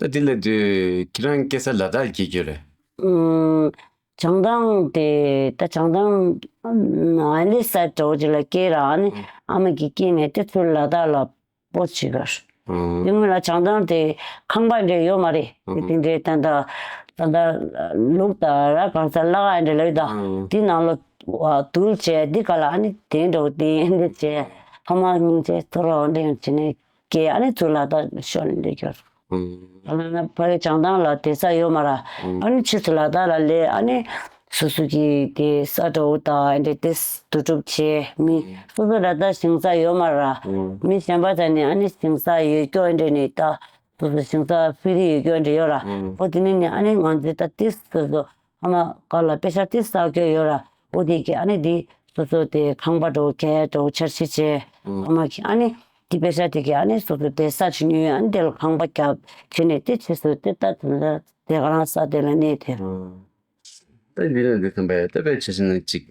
ད་དེ་ལ་དུས་ཁྱེད་རང་སྐྱེས་ས་ལ་དྭགས་སྐྱེས་རྒྱུ་རེད། བྱང་ཐང་དེ་ད་བྱང་ཐང་ཨ་ལི་ས་འགྲོ་ཅི་ལ་སྐྱེས་ར་ཨ་ནི་ཨ་མ་གིས་སྐྱེས་ནས་དེ་ཚུར་ལ་དྭགས་ལ་སྤོ་བྱེད་པར། དེ་སྔོན་ལ་བྱང་ཐང་དེ་ཁང་པ་འདྲ་ཡོད་མ་རེད། དེ་དེ་འདྲའི་ད་ད་ད་ད་ལུག་ད་ར་གང་ས་ལ་ག་འདྲ་ལ་ཡོད་ད་དེ་ནང་ལ་བ་དུལ་བྱས་འདི་ག་ལ་ཨ་ནི་དེ་འགྲོ་དེ་འདི་བྱས་ཕ་མ་སྙིང་རྗེ་ཐོ་རོ་འདྲ་ཡང་བྱེད་ནས། ཀྱེ་ཨ་ནི་ཚུར་ལ་དྭགས་ཤོར་ནས་འདི་གྱུར། ཨ་ལ་ན་ཕ་རི་བྱང་ཐང་ལ་བསྡད་ས་ཡོད་མ་ར། ཨ་ནི་ཕྱིས་སུ་ལ་དྭགས་ལ་སླེབས་ཨ་ནི་སོ་སོ་གི་དེ་ས་འགྲོ་དང་ཨ་འདྲེ་དེ་དུ་གྲུབ་བྱས་མི་སོ་སོ་ལ་དྭགས་ཞིང་ས་ཡོད་མ་ར། མི་གཞན་པ་ཚ་ནི་ཨ་ནི་ཞིང་ས་ཡོད་སྐྱོ་ཨ་འདྲེ་ནི་ད་སོ་སོ་ཞིང་ས་ཕི་རི་ཡོད་སྐྱོ་ཨ་འདྲེ་ཡོད་ར། ཨོ་དེ་ནི་ནི་ཨ་ནི་ང་ཚོའི་ད་དེ་སོ་སོ། ཨ་མ་ག་ལ་པེ་ཤ་ཏི་ས་ཀྱོ་ཡོད་ར། འོ་དེ་གི་ཨ་ནི་དེ་སོ་སོ་དེ་ཁང་པ་འགྲོ་གས་འགྲོ་འཆར་གཞི་བྱས། ཨ་མ་གི་ཨ་ནི་དེ་པེ་ཤ་དེ་གི་ཨ་ནི་སོ་སོ་དེ་ས་ཆུ་ཉུལ་ཨ་ནི་དེ་ལ་ཁང་པ་རྒྱབ་བྱས་ནས་དེ་ཕྱིས་སུ་དེ་ལྟ་དེ་འདྲ་དེ་ག་རང་ས་དེ་ལ་གནས་དེ། ད་འདི་ལ་འདི་ཐམ་པ་ཡ་ད་པེ་ཆ་ཆ་ན་ཅིག་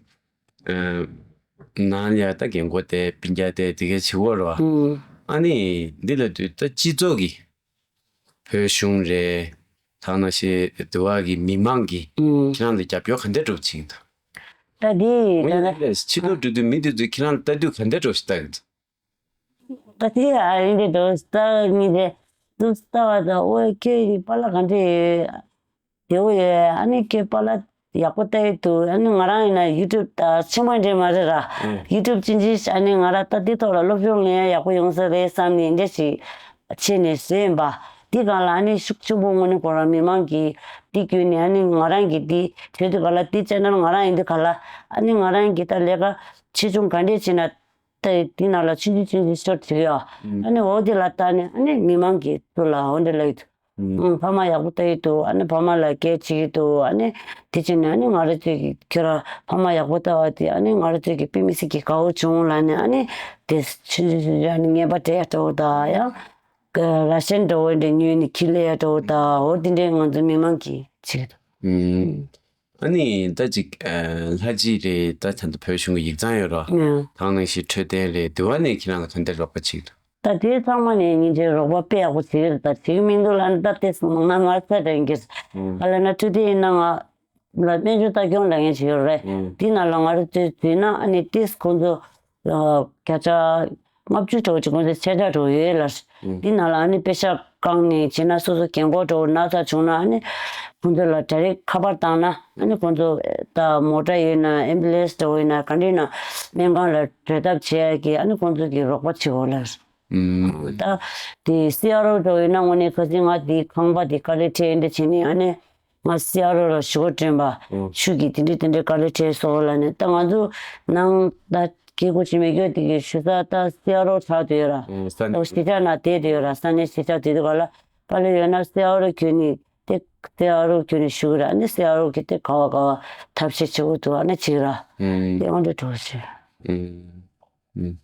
ནང་ཡ་ད་རྒན་གོ་དེ་སྤུན་ཀྱག་དེ་དེ་གས་བྱེད་འོ་ར། ཨ་ནི་འདི་ལ་དུས་ད་སྤྱི་ཚོགས་ཀྱི་བོད་གཞུང་རེད། ཐ་ན་ཤེས་དུ་བ་གི་མི་མང་གིས་ཨུམ། ཁྱེད་རང་ལ་རྒྱབ་སྐྱོར་ག་འདྲ་སྒྲུབ་ཅིང་དང་། ད་དེ་ད་ན་ཕྱི་ལོགས་འགྲོ་དུས་མི་དེ་ཚོས་ཁྱེད་རང་ལ་ལྟ་དུས་ག་འདྲ་སྒྲུབ་ཤིག་ལྟ་གི་འདུག་ད་དེ་ཨ་རིང་དེ་འགྲོ་ལྟ་གི་མི་དེ་དུ་ལྟ་བ་དང་ཨོ་ཁྱེད་ཡི་པཱ་ལགས་ག་འདྲ་ཡོད། དེ་བོ་ཡོད་ཨ་ནི་ཁྱེད་པཱ་ལགས་ཡག་པོ་ལྟ་ཡི་འདུག་ཨ་ནི་ང་རང་ཡིན་ན་ཡུ་ཊུབ་ད་ཆེན་པོ་འདྲ་མ་རེད་ར། ཡུ་ཊུབ་ཅི་འཇིག་ཨ་ནི་ང་རང་ད་འདི་ཐོག་ལ་སློབ་སྦྱོང་ལེན་ཡ་ཡག་པོ་ཡོང་ས་རེད་བསམ་ནས་འདྲ་ཞིག་བྱས་ནས་བཟོས་ཡིན་པ། འདི་སྒང་ལ་ཨ་ནི་ཤུགས་ཆེན་པོ་དངོས་གནས་ཁོ་རང་མི་མང་གིས་འདི་བརྒྱུད་ནས་ཨ་ནི་ང་རང་གིས་འདི་བྱེད་དུས་ག་ལ་འདི་ཅེ་ནལ་ང་རང་ཡིན་དུས་ག་ལ་ཨ་ནི་ང་རང་གིས་ད་ལས་ཀ་ཆེ་ཆུང་ག་འདྲས་བྱས་ན་ད་འདི་ནང་ལ་ཆུང་ཆུང་ཆུང་ཆུང་ཤོར་བྱེད་ཀྱི་ཡོད། ཨ་ནི་འོ་དེ་ལ་ལྟ་ནས་ཨ་ནི་མི་མང་གིས་ཚུར་ལ་འོ་འདྲ་ལབ་ཡོད། ཨུམ། ཕ་མ་ཡག་པོ་ལྟ་ཡི་འདུག་ཨ་ནི་ཕ་མ་ལ་སྐད་ཆ་བྱེད་ཀྱི་འདུག་ཨ་ནི་དེ་བྱས་ནས་ཨ་ནི་ང་རང་ཚོས་ཀྱི་ཁྱོད་རང་ཕ་མ་ཡག་པོ་ལྟ་བ་དེ་ཨ་ནི་ང་རང་ཚོས་ཀྱི་དཔེ་མི་སྲིད་ཀྱི་དགའ་བོ་བྱུང་ལབ་ནས་ཨ་ནི་དེ་ཆུང་ཆུང་ཆུང་ཆུང་ཨ་ནི་ངན་པ་སྤྲད་ཡ་འདྲ་བོ་དང་ཡང་ར་ཤན་འདྲ་བོ་འདྲ་ཉོས་ནས་ཁྱི་ལས་ཡ་འདྲ་བོ་དང་འོ་དེ་འདྲའི་ང་ཚོ་མི་མང་གིས་བྱེད་ཀྱི་འདུག་ཨུམ། ཨ་ནི་ད་ཅིག་ལྷ་རྗེ་རེད་ད་ད་ལྟ་བོད་གཞུང་གི་ཡིག་ཚང་ཡོད་རོ། ཨུམ། དེ་ནང་བཞིན་འཕྲོད་བསྟེན་རེད་དེ་བ་ནས་ཁྱེད་རང་ལ་ག་འདྲ་རོགས་པ་བྱེད་ཀྱི་འདུག་ད་དེ་ཚང་མ་ནས་ཉིན་རྗེས་རོགས་པ་དཔེ་ཡག་པོ་བྱེད་ཀྱི་རེད། ད་བྱེད་ཀྱི་མི་འདུག་ལབ་ན་ད་དེ་ང་ང་ཚ་དྲན་གྱི་རེད། ཨ་ལ་ན་འཕྲོད་བསྟེན་ཡིན་ན་ང་ལ་སྨན་བཅོས་ལྟ་སྐྱོང་ལ་ངས་བྱེད་ཀྱི་རེད། དེ་ནང་ལ་ང་རང་ཚོས་བྱས་ན་ཨ་ནི་ཏིས་ཁོང་ཚོ་བརྒྱ་ཆ་ལྔ་བཅུ་འགྲོ་ཅིག་ཁོང་ཚོ་ཆེ་ཆ་འགྲོ་ཡོད་ལ། དེ་ནང་ལ་ཨ་ནི་པེ་ཤ་བཀང་ནས་བྱས་ན་སོ་སོ་རྒན་གོག་འགྲོ་ན་ཚ་བྱུང་ན་ཨ་ནི་ཁོང་ཚོ་ལ་ཌའི་རེག་ཁ་པར་བཏང་ན་ཨ་ནི་ཁོང་ཚོ་ད་མོ་ཊ་ཡོད་ན་ཨེམ་བུ་ལེན་སི་འགྲོ་ཡོད་ན་ག་འདྲ་ཡིན་ན་སྨན་ཁང་ལ་འགྲོ་ཐབས་བྱེད་ཡ་གི་ཨ་ནི་ཁོང་ཚོ་གི་རོགས་པ་བྱེད་དགོས་ལ། ད་དེ་སི་ཨར་ཨོ་འགྲོ་ཡོད་ན་དངོས་གནས་ཁ་སང་ང་དེ་ཁང་པ་དེ་དཀའ་ལས་འཕྲད་འདྲ་བྱས་ནས་ཨ་ནི་ང་སི་ཨར་ཨོ་ལ་ཞུ་བ་བསྐྲུན་པ་ཆུ་གི་དེ་འདྲས་དེ་འདྲས་དཀའ་ལས་འཕྲད་སོང་ལ་ནས་ད་ང་ཚོ་ནང་ད་སྐྱེ་སྒོ་ཕྱི་མེད་སྐྱོ་དེ་གི་ཞུ་ས་ད་སི་ཨར་ཨོ་ཆགས་བསྡད་ཡོད་ར། ད་གཞིས་ཆགས་ནང་བསྡད་བསྡད་ཡོད་ར། ས་གནས་གཞིས་ཆགས་དེ་དུས་ག་ལ་དཀའ་ལས་ཡོད་ན་སི་ཨར་ཨོ་བརྒྱུད་ནས་དེ་སི་ཨར་ཨོ་བརྒྱུད་ནས་ཞུ་གི་ར། ཨ་ནི་སི་ཨར་ཨོ་གི་དེ་ག་བ་ག་བ་ཐབས་ཤེས་བྱེད་དགོས་འདུག་ཨ་ནི་བྱེད་གི་ར། དེ་འོན་ཏེ་གྲོགས་བྱེད། ཨུམ།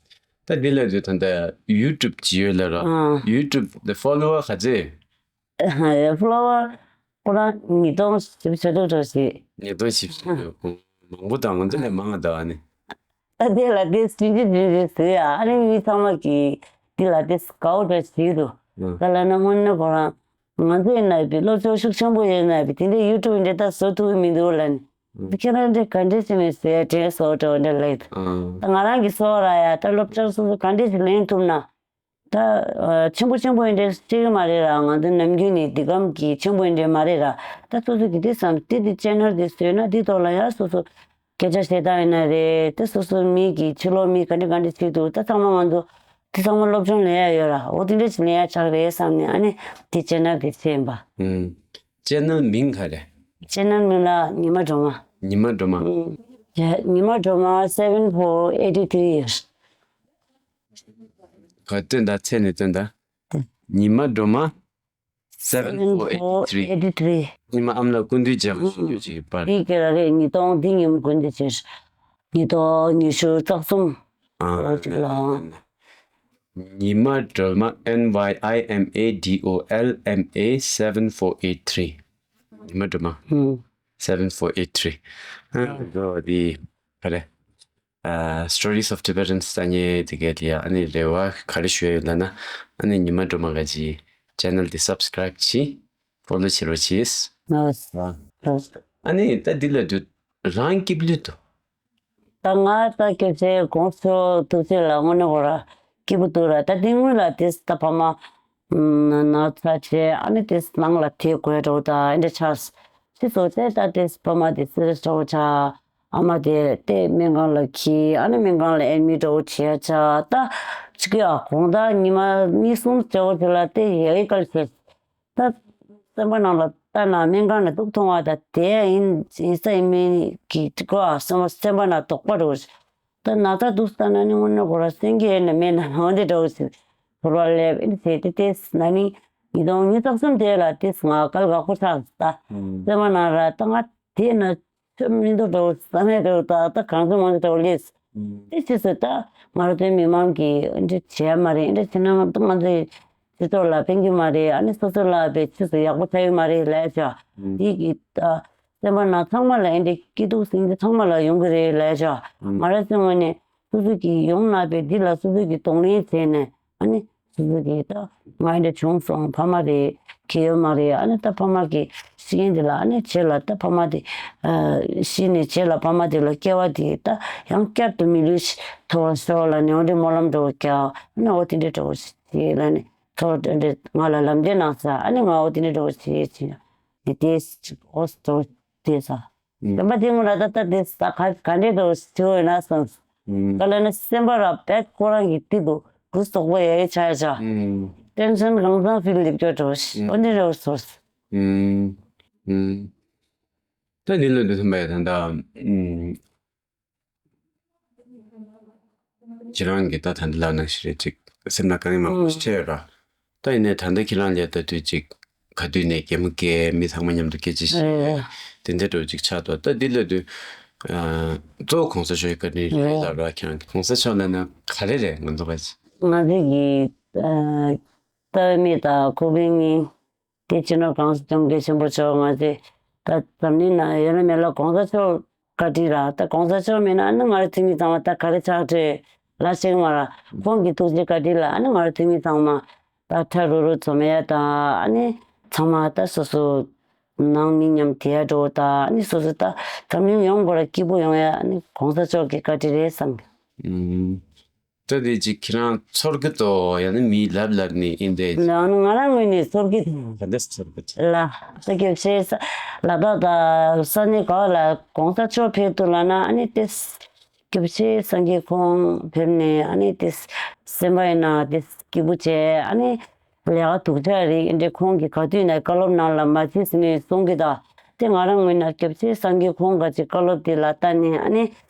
ད་འདི་ལ་དུས་ད་ལྟ་ཡུ་ཊུབ་ཅི་ཡོད་ལ་ར། ཨ། ཡུ་ཊུབ་དེ་ཕོ་ལོ་ཝར་ག་ཚད། ཕོ་ལོ་ཝར་ཁོ་རང་ཉིས་སྟོང་བཞི་བཅུ་དྲུག་ཙམ་ཞིག་ཉིས་སྟོང་བཞི་བཅུ་དྲུག་མང་པོ་དང་ང་ཚོ་ལས་མང་ང་ད་ཨ་ནི། ད་དེ་ལ་དེ་བྱིན་གྱིས་བྱིན་གྱིས་ཟེར་ཡ་ཨ་ནི་མི་ཚང་མ་གིས་དེ་ལ་དེ་དགའ་བོ་འདྲ་ཞིག་འདུག་ཨ། ད་ལ་ན་དངོས་གནས་ཁོ་རང་ང་ཚོའི་ནང་པའི་སློབ་སྦྱོང་ཤུགས་ཆེན་པོ་ཡོད་ན་པའི་དེ་འདྲའི་ཡུ་ཊུབ་འདྲ་ད་བཟོ་ཐུབ་ཀྱི་མི་འདུག་ལབ་ནས། ཁྱེད་རང་འདྲ་ག་འདྲ་བྱས་ནས་ཟེར་དྲན་སོང་འདྲ་བོ་འདྲ་ལབ་ཡོད། ད་ང་རང་གིས་སོ་ར་ཡ་ད་སློབ་སྦྱོང་སོ་སོ་ག་འདྲ་ཞིག་ལེན་ཐུབ་ན། ད་ཆེན་པོ་ཆེན་པོ་ཡིན་འདྲ་ཤེས་ཀྱི་མ་རེད་ར། ང་ཚོ་ནམ་རྒྱུན་ནས་འདི་གམ་གྱི་ཆེན་པོ་ཡིན་འདྲ་མ་རེད་ར། ད་སོ་སོ་གི་འདི་བསམ་འདི་འདི་ཅེ་ནལ་འདི་བཟོས་ན་འདི་ཐོག་ལ་ཡ་སོ་སོ་སྐད་ཆ་བཤད་སྟངས་ཡིན་ན་རེད། ད་སོ་སོ་མི་གི་ཕྱི་ལོགས་མི་ག་འདྲ་ག་འདྲ་བྱེད་འདུག་ད་ཚང་མ་ང་ཚོ་འདི་ཚང་མ་སློབ་སྦྱོང་ལེན་ཡ་ཡོད་ར། འོ་འདི་འདྲ་ཞིག་ལེན་ཡ་ཆགས་རེད་བསམ་ནས་ཨ་ནི་འདི་ཅེ་ནལ་འདི་བྱས་ཡིན་པ། ཅེ་ནལ་མིང་ག་རེ། ཅེ་ནལ་མིང་ལ་ཉི་མ་སྒྲོལ་མ། ཉི་མ་སྒྲོལ་མ། ཉི་མ་སྒྲོལ་མ་seven four eighty three ཡོད། ག་སྟོན་ད་ཚེས་ནས་སྟོན་ད། ཉི་མ་སྒྲོལ་མ་seven four eight three. Seven four eight three. ཉི་མ་ཨ་མ་ལགས་སྐུ་མདུན་རྒྱལ་བ་ཞིག་ཡོད་ཅིག་པར། འདི་སྐད་ར་རེད། ཉིས་སྟོང་འདི་ཉིན་མོ་དགུན་འདི་ཕྱིར། ཉིས་སྟོང་ཉི་ཤུ་རྩ་གསུམ། ཨ། ལོ་གཅིག་ལ། ཉི་མ་སྒྲོལ་མ། N Y I M A D O L M A seven four eight three. ཉི་མ་སྒྲོལ་མ། ཨུམ། Seven four eight three. ཨ། འདི་ག་རེ། ཨ། Stories of Tibetans ལྟ་མཁན་དེ་གས་དེ་ཡ་ཨ་ནི་རེ་བ་ག་རེ་ཞུ་ཡ་ཡོད་ལབ་ན། ཨ་ནི་ཉི་མ་སྒྲོལ་མ་ག་ཅིག་channel དེ་subscribe བྱེད། follow བྱེད་རོགས་བྱེད། ལགས། ཨ་ནི་ད་འདི་ལ་དུ་རང་སྐྱིད་པོ་ལོས་འདུག་ད་ང་ད་སྐྱབས་རྗེ་གོང་ས་མཆོག་ཐུགས་རྗེ་ལ་དངོས་གནས་ཁོ་ར་སྐྱིད་པོ་འདུག་ར། ད་དེ་སྔོན་ལ་དེ་ད་ཕ་མ་ན་ཚ་བྱས། ཨ་ནི་དེ་ནང་ལ་དེ་དགོས་འགྲོ་ད་ཨེ་འདྲ་ཆགས། ཅི་སོ་ཚེ་ད་དེ་ཕ་མ་དེ་སི་རི་ཡས་འདྲ་བོ་ཆགས། ཨ་མ་དེ་དེ་སྨན་ཁང་ལ་འཁྱེར། ཨ་ནི་སྨན་ཁང་ལ་ཨེ་ཌི་མིཊ་འདྲ་བོ་བྱས་ཆགས། ད་ཅི་ག་ཡ་དགོང་དག་ཉི་མ་གཉིས་གསུམ་འདྲ་བོ་དེ་ལ་དེ་ཡ་གི་སྐལ་བྱས། ད་སེམས་པ་ནང་ལ་ལྟ་ན་སྨན་ཁང་ནས་ཐུག་ཐུབ་པ་ད་དེ་ཡིན་ཡིན་ས་ཡིན་མིན་གྱི་ཅི་ག་ཡ་སེམས་པ་སེམས་པ་ནང་དོགས་པ་འདྲ་བོ་ཞིག་ད་ན་ཚ་འདུག་ལྟ་ན་ནི་དངོས་གནས་ཁོ་ར་སེང་གེ་ཡིན་ན་མེད་ན་འོ་འདི་འདྲ་བོ་ཞིག་ཚོར་བ་སླེབས། ཨེ་འདི་ཟེར་ཏེ་དེ་ན་ནི་ཉིས་སྟོང་ཉི་ཤུ་རྩ་གསུམ་དེ་ལ་དེ་ང་སྐལ་དགའ་པོ་ཆགས་ད། ཨུམ། སེམས་པ་ནང་ར་ད་ང་དེ་ན་ཆོས་མི་འདུག་འདྲ་བོ་བསམ་ཡས་འདྲ་བོ་ད་ད་གང་བྱུང་མང་བྱུང་འདྲ་བོ་སླེབས། ཨུམ། དེ་ཕྱིས་སུ་ད་ང་རང་ཚོའི་མི་མང་གིས་ཨེ་འདི་བྱས་མ་རེད། ཨེ་འདི་བྱས་ན་ང་ད་ང་ཚོའི་སྤྱི་ཚོགས་ལ་ཕན་གྱི་མ་རེད། ཨ་ནི་སོ་སོ་ལ་བའི་ཕྱིས་སུ་ཡག་པོ་ཆགས་ཡོད་མ་རེད་ལབ་བྱས། ཨུམ། དེ་གི་ད་སེམས་པ་ནང་ཚང་མ་ལ་ཨེ་འདྲའི་སྐྱིད་སྡུག་སེམས་ཅན་ཚང་མ་ལ་ཡོང་གི་རེད་ལབ་བྱས། ཨུམ། ང་རང་ཚོའི་ངོས་ནས་སོ་སོ་གིས་ཡོང་ན་བའི་འདི་ལ་སོ་སོ་གིས་གདོང་ལེན་བྱས་ནས། ཨ་ནི་སོ་སོ་གིས་ད་ང་ཨེ་འདྲ་བྱུང་སོང་། ཕ་མ་རེད་གལ་ཡོད་མ་རེད། ཨ་ནི་ད་ཕ་མ་གིས་ཤི་མཁན་དེ་ལ་ཨ་ནི་རྗེས་ལ་ད་ཕ་མ་དེ་ཨ་ཤི་ནས་རྗེས་ལ་ཕ་མ་དེ་ལ་སྐྱེ་བ་དེ་ད་ཡང་བསྐྱར་དུ་མི་ལུས་ཤིག་ཐོབ་པར་ཤོག་ལབ་ནས་འོ་འདྲའི་སྨོན་ལམ་འདྲ་བོ་རྒྱག་ཨ་ནི་འོ་དེ་འདྲའི་འདྲ་བོ་ཞིག་ལབ་ནས། ཚོར་དེ་འདྲ་ང་ལ་ལམ་སྟོན་གནང་ས། ཨ་ནི་ང་འོ་དེ་འདྲ་འདྲ་བོ་བྱེད་ཅིང་ནི་དེ་འོ་ཚོར་དེ་ས། ཨུམ། དམ་པ་དེ་ངོ་ལ་ད་ལྟ་དེ་ས་ག་ག་འདྲའི་འདྲ་བོ་བྱེད་ཡོད་ན་སོང་། ཨུམ། ག་ལ་ནི་སེམས་པ་ར་བེད་ཁོ་རང་གི་དེ་དུ་གུ་སོག་པོ་ཡ་ཡི་ཆ་ཡ་ཆ། ཨུམ། ཏེན་ཤན་གང་ཚང་ཕིལ་ལེབ་ཀྱོ་འདྲ་བོ་ཞིག་ཨུམ། འོ་འདི་འདྲ་བོ་ཚོར། ཨུམ། ཨུམ། ད་འདི་ལ་འདི་ཐུམ་པ་ཡ་ད་ད། ཨུམ། ཁྱེད་རང་གིས་ད་ད་འདི་ལབ་ནང་བཞིན་རེད། ཅིག་སེམས་ནང་དཀའ་ངལ་མང་པོ་ཞིག་འཕྲད་ཡོད་ར། ད་ཡིན་ནའི་ད་ལྟ་ཁྱེད་རང་ལ་ད་དུས་ཅིག་ག་དུས་ནས་གད་མོ་བགད། མི་ཚང་མ་མཉམ་དུ་སྐད་ཆ་བཤད། ཨེ། དེ་འདྲ་འདྲ་བོ་ཅིག་ཆགས་འདུག་ད་འདི་ལབ་དུས་ཨ་གཙོ་བོ་གོང་ས་མཆོག་གི་བཀའ་དྲིན་རེད་ལབ་ར། ཁྱེད་རང་གིས་གོང་ས་མཆོག་ལབ་ན་ག་རེ་རེད། ང་ཚོ་ག་ང་ཚོ་གི་ཨ་རྩ་བའི་མི་དང་ཁོ་པའི་མི། དེ་སྤྱི་ནོར་གོང་ས་སྐྱབས་མགོན་ཆེན་པོ་མཆོག་ང་ཚོའི་ད་འཛམ་གླིང་ན་ཡོད་ན་མེད་ལ་གོང་ས་མཆོག་བཀའ་དྲིན་ར། ད་གོང་ས་མཆོག་མེད་ན་ཨ་ནི་ང་རང་ཚོའི་མི་ཚང་མ་ད་ག་རེ་ཆགས་བྲོས་ལ་ཤེས་ཀྱི་མ་ར། ཁོང་གི་ཐུགས་རྗེ་བཀའ་དྲིན་ལ་ཨ་ནི་ང་རང་ཚོའི་མི་ཚང་མ་ད་ཕྲ་རུ་རུ་འཛོམས་ཡ་དང་ཨ་ནི་ཚང་མ་ད་སོ་སོ་ནང་མི་མཉམ་བསྡད་ཡ་འགྲོ་ད་ཨ་ནི་སོ་སོ་ད་འཛམ་གླིང་ཡོངས་སྒོ་ལ་སྐྱིད་པོ་ཡོང་ཡ་ཨ་ནི་གོང་ས་མཆོག་གི་བཀའ་དྲིན་རེད་བསམ་གི། ཨུམ། ད་དེ་ཅིག་ཁྱེད་རང་ཚོར་གི་འདུག་ཡང་ན་མིས་ལབ་ལབ་ནས་ཨེ་འདྲ། ང་ང་རང་ངོས་ནས་ཚོར་གི་འདུག་ག་འདྲ་ཚོར་གི་འདུག་ལ། ད་སྐྱབས་རྗེ་ས་ལ་ད་ད་ས་གནས་ག་ལ་གོང་ས་མཆོག་ཕེབས་འདུག་ལབ་ན་ཨ་ནི་དེ་སྐྱབས་རྗེ་སངས་རྒྱས་ཁོང་ཕེབས་ནས་ཨ་ནི་དེ་སེམས་པ་ཡིན་ན་དེ་སྐྱིད་པོ་བྱས། ཨ་ནི་ལས་ཀ་སྡུག་ཅག་རེད། ཨེ་འདྲ་ཁོང་གིས་ག་དུས་ནས་བཀའ་སློབ་གནང་ལ་མ་བྱེད་ཟེར་ནས་གསུང་གི་ད། དེ་ང་རང་ངོས་ནས་སྐྱབས་རྗེ་སངས་རྒྱས་ཁོང་ག་ཅིག་བཀའ་སློབ་དེ་ལ་ལྟ་ནས་ཨ་ནི།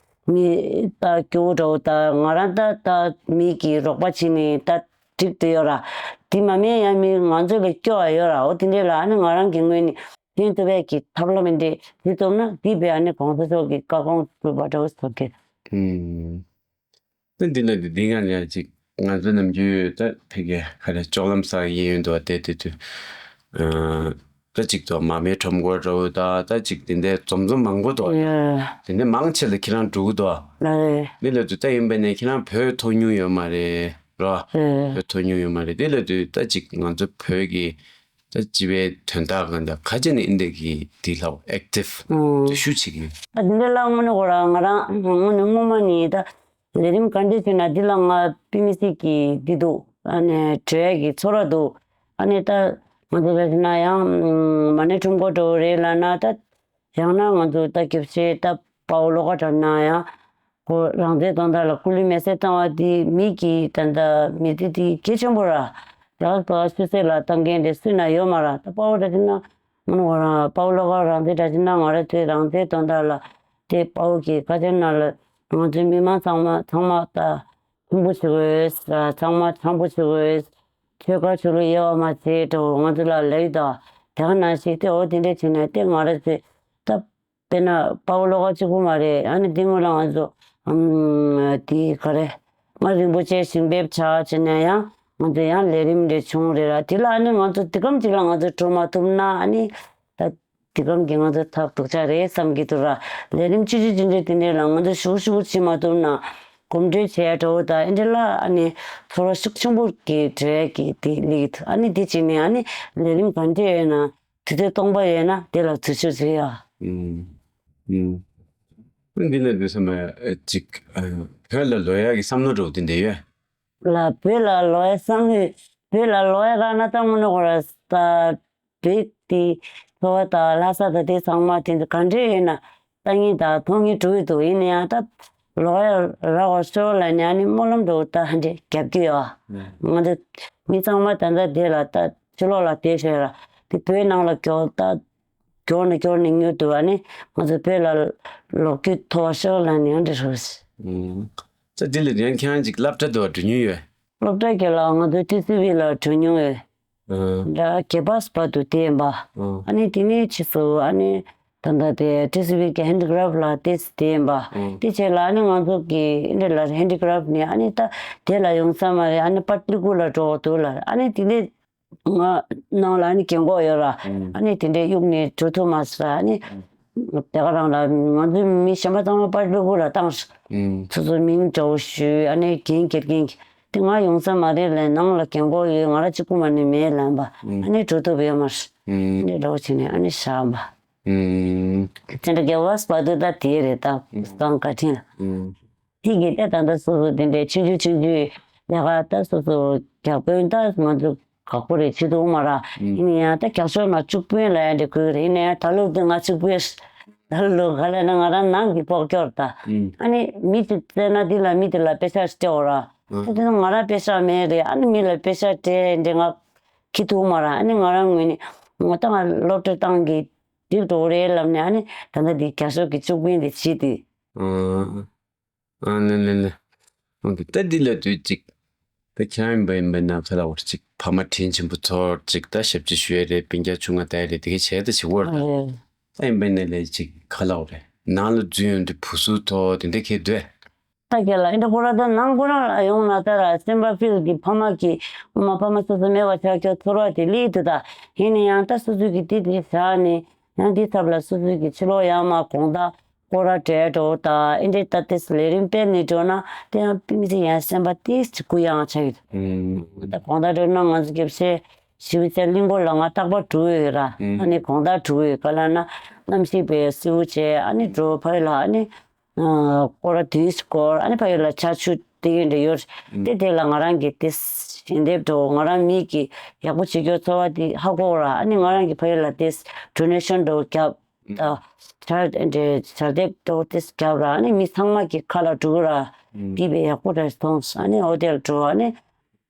མི་ལྟ་སྐྱོ་བོ་འདྲ་བོ་ད་ང་རང་ད་ལྟ་མི་གི་རོགས་པ་བྱས་ནས་ད་འགྲིག་བསྡད་ཡོད་ར། དེ་མ་མེད་ཡང་མི་ང་ཚོ་ལ་སྐྱོ་བ་ཡོད་ར། འོ་དེ་འདྲས་ལ་ཨ་ནི་ང་རང་གི་ངོས་ནས་ཕན་ཐོགས་པའི་གི་ཐབས་ལམ་འདི་འདི་བཙུགས་ན་འདི་བས་ཨ་ནི་གོང་ས་མཆོག་གི་བཀའ་དགོངས་ཐོས་པ་འདྲ་བོ་ཚོར་གི། ཨུམ། ད་འདི་ལ་འདི་འདི་ང་ལ་ཅིག་ང་ཚོ་ནམ་རྒྱུན་ད་ཕ་གི་ག་རེ་ལྕོག་ལམ་སང་གཡས་གཡོན་དུ་བསྡད་དེ་དུས། ཨ། ད་ཅིག་ཏུ་མར་མེའི་ཁྲོམ་སྐོར་འདྲ་བོ་ད་ད་ཅིག་དེ་འདྲའི་འཛོམས་འཛོམས་མང་པོ་འདུག་ཡ། དེ་འདྲའི་མང་ཆེ་ལ་ཁྱེད་རང་འགྲོ་གི་འདུག་ཨ། ལགས་རེད། འདི་ལ་དུས་ད་ཡིན་པ་ནས་ཁྱེད་རང་བོད་ཐོག་མྱོང་ཡོད་མ་རེད་རོ། ཡ། བོད་ཐོག་མྱོང་ཡོད་མ་རེད། དེ་ལ་དུས་ད་ཅིག་ང་ཚོ་བོད་ཀྱི་ད་སྤྱི་པའི་དོན་དག་གང་ལྟར་ག་ཅི་ནས་འདི་འདྲ་གི་འདི་ལ་ཨེག་ཊིབ་ཨུ། འདི་ཤུགས་ཆེ་གི། ད་འདི་འདྲ་ལ་དངོས་གནས་ཁོ་རང་ང་རང་དངོས་གནས་སྔོན་མ་ནས་ད། ལས་རིམ་ག་འདྲས་བྱུང་ན་འདི་ལ་ང་དཔེ་མི་སྲིད་ཀྱི་འདི་འདུག་ཨ་ནི་བྲོས་ཀྱི་ཚོར་བ་འདུག་ཨ་ནི་ད་ང་ཚོ་ལ་ན་ཡང་མ་ཎི་ཁྲོམ་སྐོར་འགྲོ་རེད་ལབ་ན་ད་ཡང་ན་ང་ཚོ་ད་སྐྱབས་རྗེ་ད་དཔའ་བོ་བློ་དགའ་གྲགས་ན་ཡང་ཁོ་རང་བཙན་དོན་དག་ལ་སྐུ་ལུས་མེ་སྲེག་བཏང་བ་འདི་མི་གི་ད་ད་མི་ཚེ་འདི་གལ་ཆེན་པོ་ར་ལགས་སོ། ཆུ་ཚོད་ལ་བཏང་མཁན་དེ་སུས་ན་ཡོད་མ་ར། ད་དཔའ་བོ་གྲགས་ན་ང་རང་དཔའ་བོ་བློ་དགའ་རང་བཙན་གྲགས་ན་ང་རང་ཚོའི་རང་བཙན་དོན་དག་ལ། དེ་དཔའ་བོ་གི་ཁ་ཆེམས་ནང་ལ་ང་ཚོའི་མི་མང་ཚང་མ་ཚང་མ་ད་ ཕུང་པོ་ཆུ་བོའི་ཚང་མ་ཚང་པོ་ཆུ་བོའི་ཆོས་སྐལ་ཆུ་ལུ་དབྱེ་བ་མ་ཕྱེ་འགྲོ་ང་ཚོ་ལ་ལེགས་དང་དེ་ག་ནང་བཞིན་ཏེ་འོ་དེ་འདྲས་བྱས་ནས་ཏེ་ང་ར་ཚོས་ད་དཔེར་ན་དཔའ་བོ་བློ་དགའ་གཅིག་པུ་མ་རེད། ཨ་ནི་འདི་སྔོན་ལ་ང་ཚོ་ཨམ་དེ་ག་རེ་ང་རིན་པོ་ཆེ་ཞིང་ཕེབས་བྱ་བྱས་ནས་ཡང་ང་ཚོ་ཡང་ལས་རིམ་རེ་བྱུང་རེད་ར། དེ་ལ་ཨ་ནི་ང་ཚོ་དེ་གམ་ཅིག་ལ་ང་ཚོ་འགྲོ་མ་ཐུབ་ན་ཨ་ནི་ད། དེ་གམ་གྱི་ང་ཚོ་ཐབས་སྡུག་ཅག་རེད་བསམ་གྱི་འདུག་ར། ལས་རིམ་ཆུང་ཆུང་ཆུང་ཆུང་དེ་འདྲས་ལ་ང་ཚོ་ཞུགས་ཞུགས་བྱེད་མ་ཐུབ་ན་གོམ་བགྲོད་བྱས་འགྲོ་ད་ཨེ་འདྲས་ལ་ཨ་ནི་ཚོར་བ་ཤུགས་ཆེན་པོ་གི་འདྲ་གི་དེ་སླེབས་ཀྱི་འདུག་ཨ་ནི་དེ་བྱས་ནས་ཨ་ནི་ལས་རིམ་ག་འདྲས་ཡོད་ན་དུས་ཚོད་སྟོང་པ་ཡོད་ན་དེ་ལ་ཚུར་ཞུགས་བྱེད་ཡ། ཨུམ། ཨུམ། འདི་ལ་འདི་བསམ་པ་ཅིག་བོད་ལ་ལོག་ཡག་གི་བསམ་བློ་འདྲ་བོ་དེ་འདྲས་ཡོད། ལ་བོད་ལ་ལོག་ཡ་བསམ་ནས་བོད་ལ་ལོག་ཡ་རག་ན་ད་དངོས་གནས་ཁོ་ར་ས་བོད་དེ་ཚོ་བ་དང་ལྷ་ས་དང་དེ་ཚང་མ་དེ་ཚོ་ག་འདྲས་ཡིན་ན་ལྟ་ངན་དང་མཐོང་ངན་འགྲོ་གི་འདུག་ཡིན་ན་ཡང་ད་ལོག་ཡ་རག་པ་ཤོག་ལ་ནས་ཨ་ནི་སྨོན་ལམ་འདྲ་བོ་ད་ཧ་འདྲས་རྒྱབ་ཀྱི་ཡོད། ང་ཚོ་མི་ཚང་མ་ད་ལྟ་དེ་ལ་ད་ཕྱི་ལོགས་ལ་བསྡད་ཤོད་ར་དེ་བོད་ནང་ལ་མགྱོགས་ད། མགྱོགས་ནས་མགྱོགས་ནས་མྱུར་དུ་ཨ་ནི་ང་ཚོ་བོད་ལ་ལོག་རྒྱུ་ཐོབ་པ་ཤོག་ལ་ནི་འདི་རུ། ཨུམ། ད་འདི་ལ་ཡང་ཁྱེད་རང་ཅིག་སློབ་གྲྭ་དུ་འགྲོ་མྱོང་ཡོད། སློབ་གྲྭ་གི་ལ་ང་ཚོ་ཊི་སི་ཝི་ལ་འགྲོ་མྱོང་ཡོད། ཨུམ། ད་གེ་པ་སི་བར་དུ་དེ་ཡིན་པ། ཨུམ། ཨ་ནི་དེ་ནས་ཕྱིས་སུ་ཨ་ནི་ད་ལྟ་དེ་ཊི་སི་ཝི་གི་ཧེན་ཌི་ཀ་རབ་ལ་དེ་དེ་ཡིན་པ། ཨུམ། དེ་བྱས་ལ་ཨ་ནི་ང་ཚོ་གི་འདི་ལ་ཧེན་ཌི་ཀ་རབ་ནི་ཨ་ནི་ད་དེ་ལ་ཡོང་ས་མ་རེད། ཨ་ནི་པ་ཏི་ཀུ་ལ་འགྲོ་འདུག་ལ་ཨ་ནི་དེ་ནས། ང་ནང་ལ་ནི་རྒན་གོག་ཡོད་ར། ཨ་ནི་དེ་འདྲའི་གཡུག་ནས་འགྲོ་ཐུབ་མ་སོང་ར། ཨ་ནི་དེ་ག་རང་ལ་ང་ཚོའི་མི་གཞན་པ་ཚང་མ་པར་ལུ་གུ་ལ་བཏང་སོང་། སོ་སོའི་མིང་འདྲ་བོ་ཞུས་ཨ་ནི་རྒན་དགེ་རྒན་གྱིས་དེ་ང་ཡོང་ས་མ་རེད་ལབ། ནང་ལ་རྒན་གོག་ཡོད། ང་ར་གཅིག་པུ་མ་ནི་མེད་ལབ་པ། ཨ་ནི་འགྲོ་ཐུབ་ཡོད་མ་རེད། ཨ་ནི་འདྲ་བོ་བྱས་ནས་ཨ་ནི་བཞག་པ། དེ་འདྲ་རྒྱལ་བ་སྤ་དུ་ད་དེ་རེད་ད་སང་བཀའ་དྲིན་ལ། དེ་གི་ལྟ་ད་ལྟ་སོ་སོ་དེ་འདྲའི་ཆུང་ཆུང་ཆུང་ཆུང་ལས་ཀ་ད་སོ་སོ་རྒྱག་དཔོན་ད་ང་ཚོ་ཁག་པོ་རེད་བྱེད་ཐུབ་མ་ར། ཡིན་ན་ཡང་ད་རྒྱག་ཕྱོགས་ན་གཅིག་པོ་ལ་ཡང་འདྲ་དགོས་རེད། ཡིན་ན་ཡང་ད་ལོ་དེ་ང་གཅིག་པོ་ད་ལོ་ག་ལ་ན་ང་རང་ནང་གི་ཕོགས་སྐྱོར་ད་ཨ་ནི་མི་དེ་བཙལ་ན་དེ་ལ་མི་དེ་ལ་པེ་ཤག་སྤྲད་འོ་ར། ད་དེ་ང་རང་པེ་ཤག་མེད་རེད། ཨ་ནི་མི་ལ་པེ་ཤག་སྤྲད་འདྲ་ང་ཁྱི་ཐུག་མ་ར། ཨ་ནི་ང་རང་ངོས་ནས་ང་ད་ང་སློབ་གྲྭ་སྟེང་གི་འགྲིག་འགྲོ་རེད་ལབ་ནས་ཨ་ནི་ད་ལྟ་འདི་རྒྱ་ཤོག་གི་བཅུ་དཔོན་དེ་བྱེད་དེ། ཨ་ནི་ནི་ནི། ཨོ་ཀེ། ད་འདི་ལ་དུས་གཅིག་ད་ཁྱེད་རང་ཡིན་པ་ཡིན་པ་ན་ཁ་ལ་བར་གཅིག་ཕ་མ་དྲིན་ཆེན་པོ་ཚོར་གཅིག་ད་ཞབས་ཕྱི་ཞུ་ཡ་རེད། སྤུན་ཀྱག་ཆུང་ང་ལྟ་ཡ་རེད། དེ་ག་བྱས་ད་ཞིག་བོར་ད། ཨ་ད་ཡིན་པ་ཡིན་ན་ལས་གཅིག་ཁ་ལ་བར་རེད། ནང་ལ་འཛུལ་ཡོང་དུས་བུ་སུ་ཐོག་དེ་འདྲ་ཁེལ་འདུག་ད་ཁྱེད་ལ་ཨེ་འདྲ་ཁོ་ར་ད་ནང་ཁོ་རང་ལ་ཡོང་ན་ད་ར་སེམས་པ་ཕིལ་གི་ཕ་མ་གི་ངོ་མ་ཕ་མ་སོ་སོ་མེད་པ་ཆགས་ཀྱི་ཚོར་བ་དེ་སླེབས་འདུག་ད་ཡིན་ན་ཡང་ད་སོ་སོ་གི་དེ་དེ་བཞག་ནས་ཡང་དེ་ཚབ་ལ་སོ་སོ་གི་ཕྱི་ལོགས་ཡང་མ་དགོང་དག་སྐོར་ར་བྲལ་འགྲོ་ད་ཨེ་འདྲའི་ད་ཏེས་ལས་རིམ་སྤེལ་ནས་འགྲོ་ན་དེ་ཡང་དཔེ་མི་སྲིད་ཡང་སེམས་པ་ཏིས་ཅིག་གུ་ཡངས་ཆགས་ཀྱི་འདུག་ད་དགོང་དག་འགྲོ་ན་ང་ཚོ་རྒྱབ་ཤེས་ཞིབ་ཚད་གླིང་སྐོར་ལ་ང་རྟག་པར་འགྲོ་ཡོད་ར། ཨ་ནི་དགོང་དག་འགྲོ་ཡོད་ག་ལ་ན་གནམ་གཤིས་པའི་སེའུ་བྱས་ཨ་ནི་འགྲོ་ཕ་ཡུལ་ལ་ཨ་ནི། སྐོར་ར་དུས་སྐོར་ཨ་ནི་ཕ་ཡུལ་ལ་ཆར་ཆུ་དེ་ཡོད་འདྲ་ཡོད་དེ་དེ་ལ་ང་རང་གི་དེ་ཞལ་འདེབས་འགྲོ་ང་རང་མི་གི་ཡག་པོ་བྱེད་རྒྱུ་ཚོར་བ་དེ་ཧ་གོ་ར། ཨ་ནི་ང་རང་གི་ཕ་ཡུལ་ལ་དེ་ཌོ་ནེ་ཤོན་འགྲོ་རྒྱབ་ད་ཆར་འདྲ་ཞལ་འདེབས་འགྲོ་དེ་རྒྱབ་ར། ཨ་ནི་མི་ཚང་མ་གི་ཁ་ལ་འགྲོ་ར་དེ་བས་ཡག་པོ་ར་སོང་། ཨ་ནི་ཧོ་ཊེལ་འགྲོ་ཨ་ནི་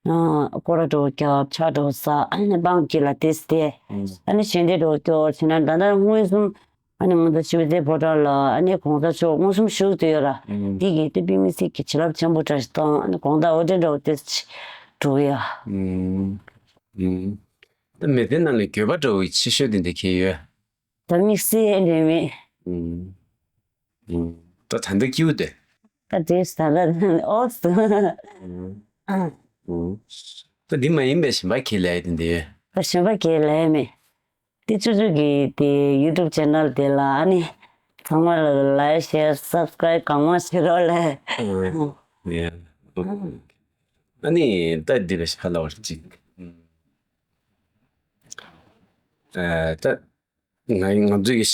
སྐོར་ར་འགྲོ་རྒྱབ་ཆ་འགྲོ་ས་ཨ་ནི་སྤང་གི་ལ་དེ་དེ་ཨ་ནི་ཞལ་འདེབས་འགྲོ་སྐྱོར་བྱེད་ན་ད་ལྟ་མངོན་སུམ། ཨ་ནི་ང་ཚོ་ཞི་བའི་མཛད་ཕོ་བྲང་ལ་ཨ་ནི་གོང་ས་མཆོག་མངོན་སུམ་བཞུགས་བསྡད་ཡོད་ར། ཨུམ། འདི་གི་དེ་དཔེ་མི་སྲིད་ཀྱི་བྱིན་རླབས་ཆེན་པོ་འདྲ་ཞིག་བཏང་ཨ་ནི་གོང་ས་འོ་དེ་འདྲ་བོ་དེ་འགྲོ་གི་ཡ། ཨུམ། ཨུམ། ད་མི་སྡེ་ནང་ལ་འགྱོད་པ་འདྲ་བོ་ཆེ་ཤོས་དེ་འདྲ་གང་ཡོད། ད་དམིགས་བསལ་འདྲ་མེད། ཨུམ། ཨུམ། ད་ད་ལྟ་སྐྱིད་པོ་དེ། ད་དེ་ད་ལྟ་ཨོ་སི། ཨུམ། ཨུམ། ད་འདི་མ་ཡིན་པའི་གཞན་པ་གང་ལས་དེ་འདྲ་ཡོད། ད་གཞན་པ་གང་ལས་མེད། དེ་ཆུ་ཆུ་གི་དེ་ཡུ་ཊུབ་ཆེ་ནལ་དེ་ལ་ཨ་ནི་ཚང་མ་ལ་ལའིཀ་ཤེར་སབ་སི་ཀ་རའིབ་གང་མང་བྱེད་རོགས་ལས། ཨ་ནི་ད་འདི་ལ་ཤ་ལ་བར་ཅིག་ད་ང་ང་ཚོ་གི་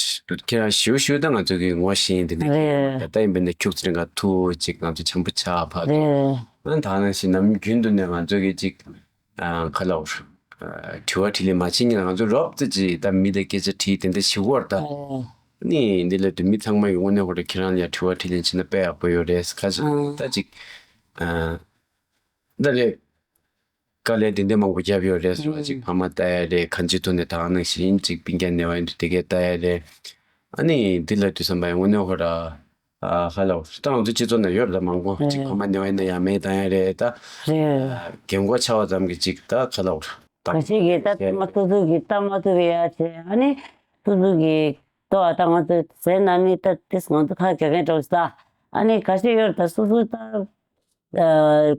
ཁྱེད་རང་ཞུ་ཞུ་ད་ང་ཚོ་གི་ངོ་ཤེས་དེ་འདྲ་ད་ཡིན་པས་ན་ཁྱུག་ཙམ་ག་ཐུག་ཅིག་ང་ཚོ་བྱམས་པོ་ཆགས་ཕ་ཐུག་ད་ནང་བཞིན་ནམ་རྒྱུན་དུ་ནས་ང་ཚོ་གི་ཅིག་ཁ་ལ་དྲི་བ་དྲིས་ལན་མ་བྱེད་ཉིན་ང་ཚོ་རོབ་ཙམ་ཅིག་ད་མི་ལ་སྐད་ཆ་དྲིས་དེ་འདྲ་ཞིག་བར་ད་ནི་འདི་ལ་དུ་མི་ཚང་མ་ཡོང་ནས་ཧོར་ཁྱེད་རང་ལ་དྲི་བ་དྲིས་ལན་བྱེད་ན་དཔེ་ཡག་པོ་ཡོད་རེད། ཁ་ཅིག་ད་ཅིག་ད་རེད། དཀའ་ལས་དེ་འདྲ་མང་པོ་བརྒྱབ་ཡོད་རེད་ཟེར་བ་ཅིག་ཕ་མ་ལྟ་ཡ་རེད། གང་ཅིའི་ཐོག་ནས་ད་ག་ནང་བཞིན་ཅིག་སྤུན་ཀྱག་ནས་བ་ཡིན་དུས་དེ་གས་ལྟ་ཡ་རེད། ཨ་ནི་འདི་ལ་དུས་བསམ་པ་ཡང་དངོས་གནས་ཧོར་ར། ཨ་ཧ་ལོ། ད་ང་ཚོ་སྤྱི་ཚོགས་ནང་ཡོད་རེད་ད། མང་པོ་ཅིག་ཕ་མ་ནད་པ་ཡིན་ན་ཡང་མེ་བཏང་ཡ་རེད་ད། རེད། རྒན་གོག་ཆགས་པ་ཙམ་གྱིས་ཅིག་ད་ཁ་ལོ། ག་ཞིག་གིས་ད་མ་ཐུབ་ཐུབ་ཀྱིས་ད་མ་ཐུབ་ཡ་བྱས། ཨ་ནི་ཐུབ་ཐུབ་ཀྱིས་ཏོ་ཨ་ད་ང་ཚོ་ཟས་ན་ནི་ད་ཏིས་ང་ཚོ་ཁ་རྒྱག་མཁན་འགྲོ་ས། ཨ་ནི་ག་ཞིག་ཡོད་ད་སོ་སོ་ད་ག་བ་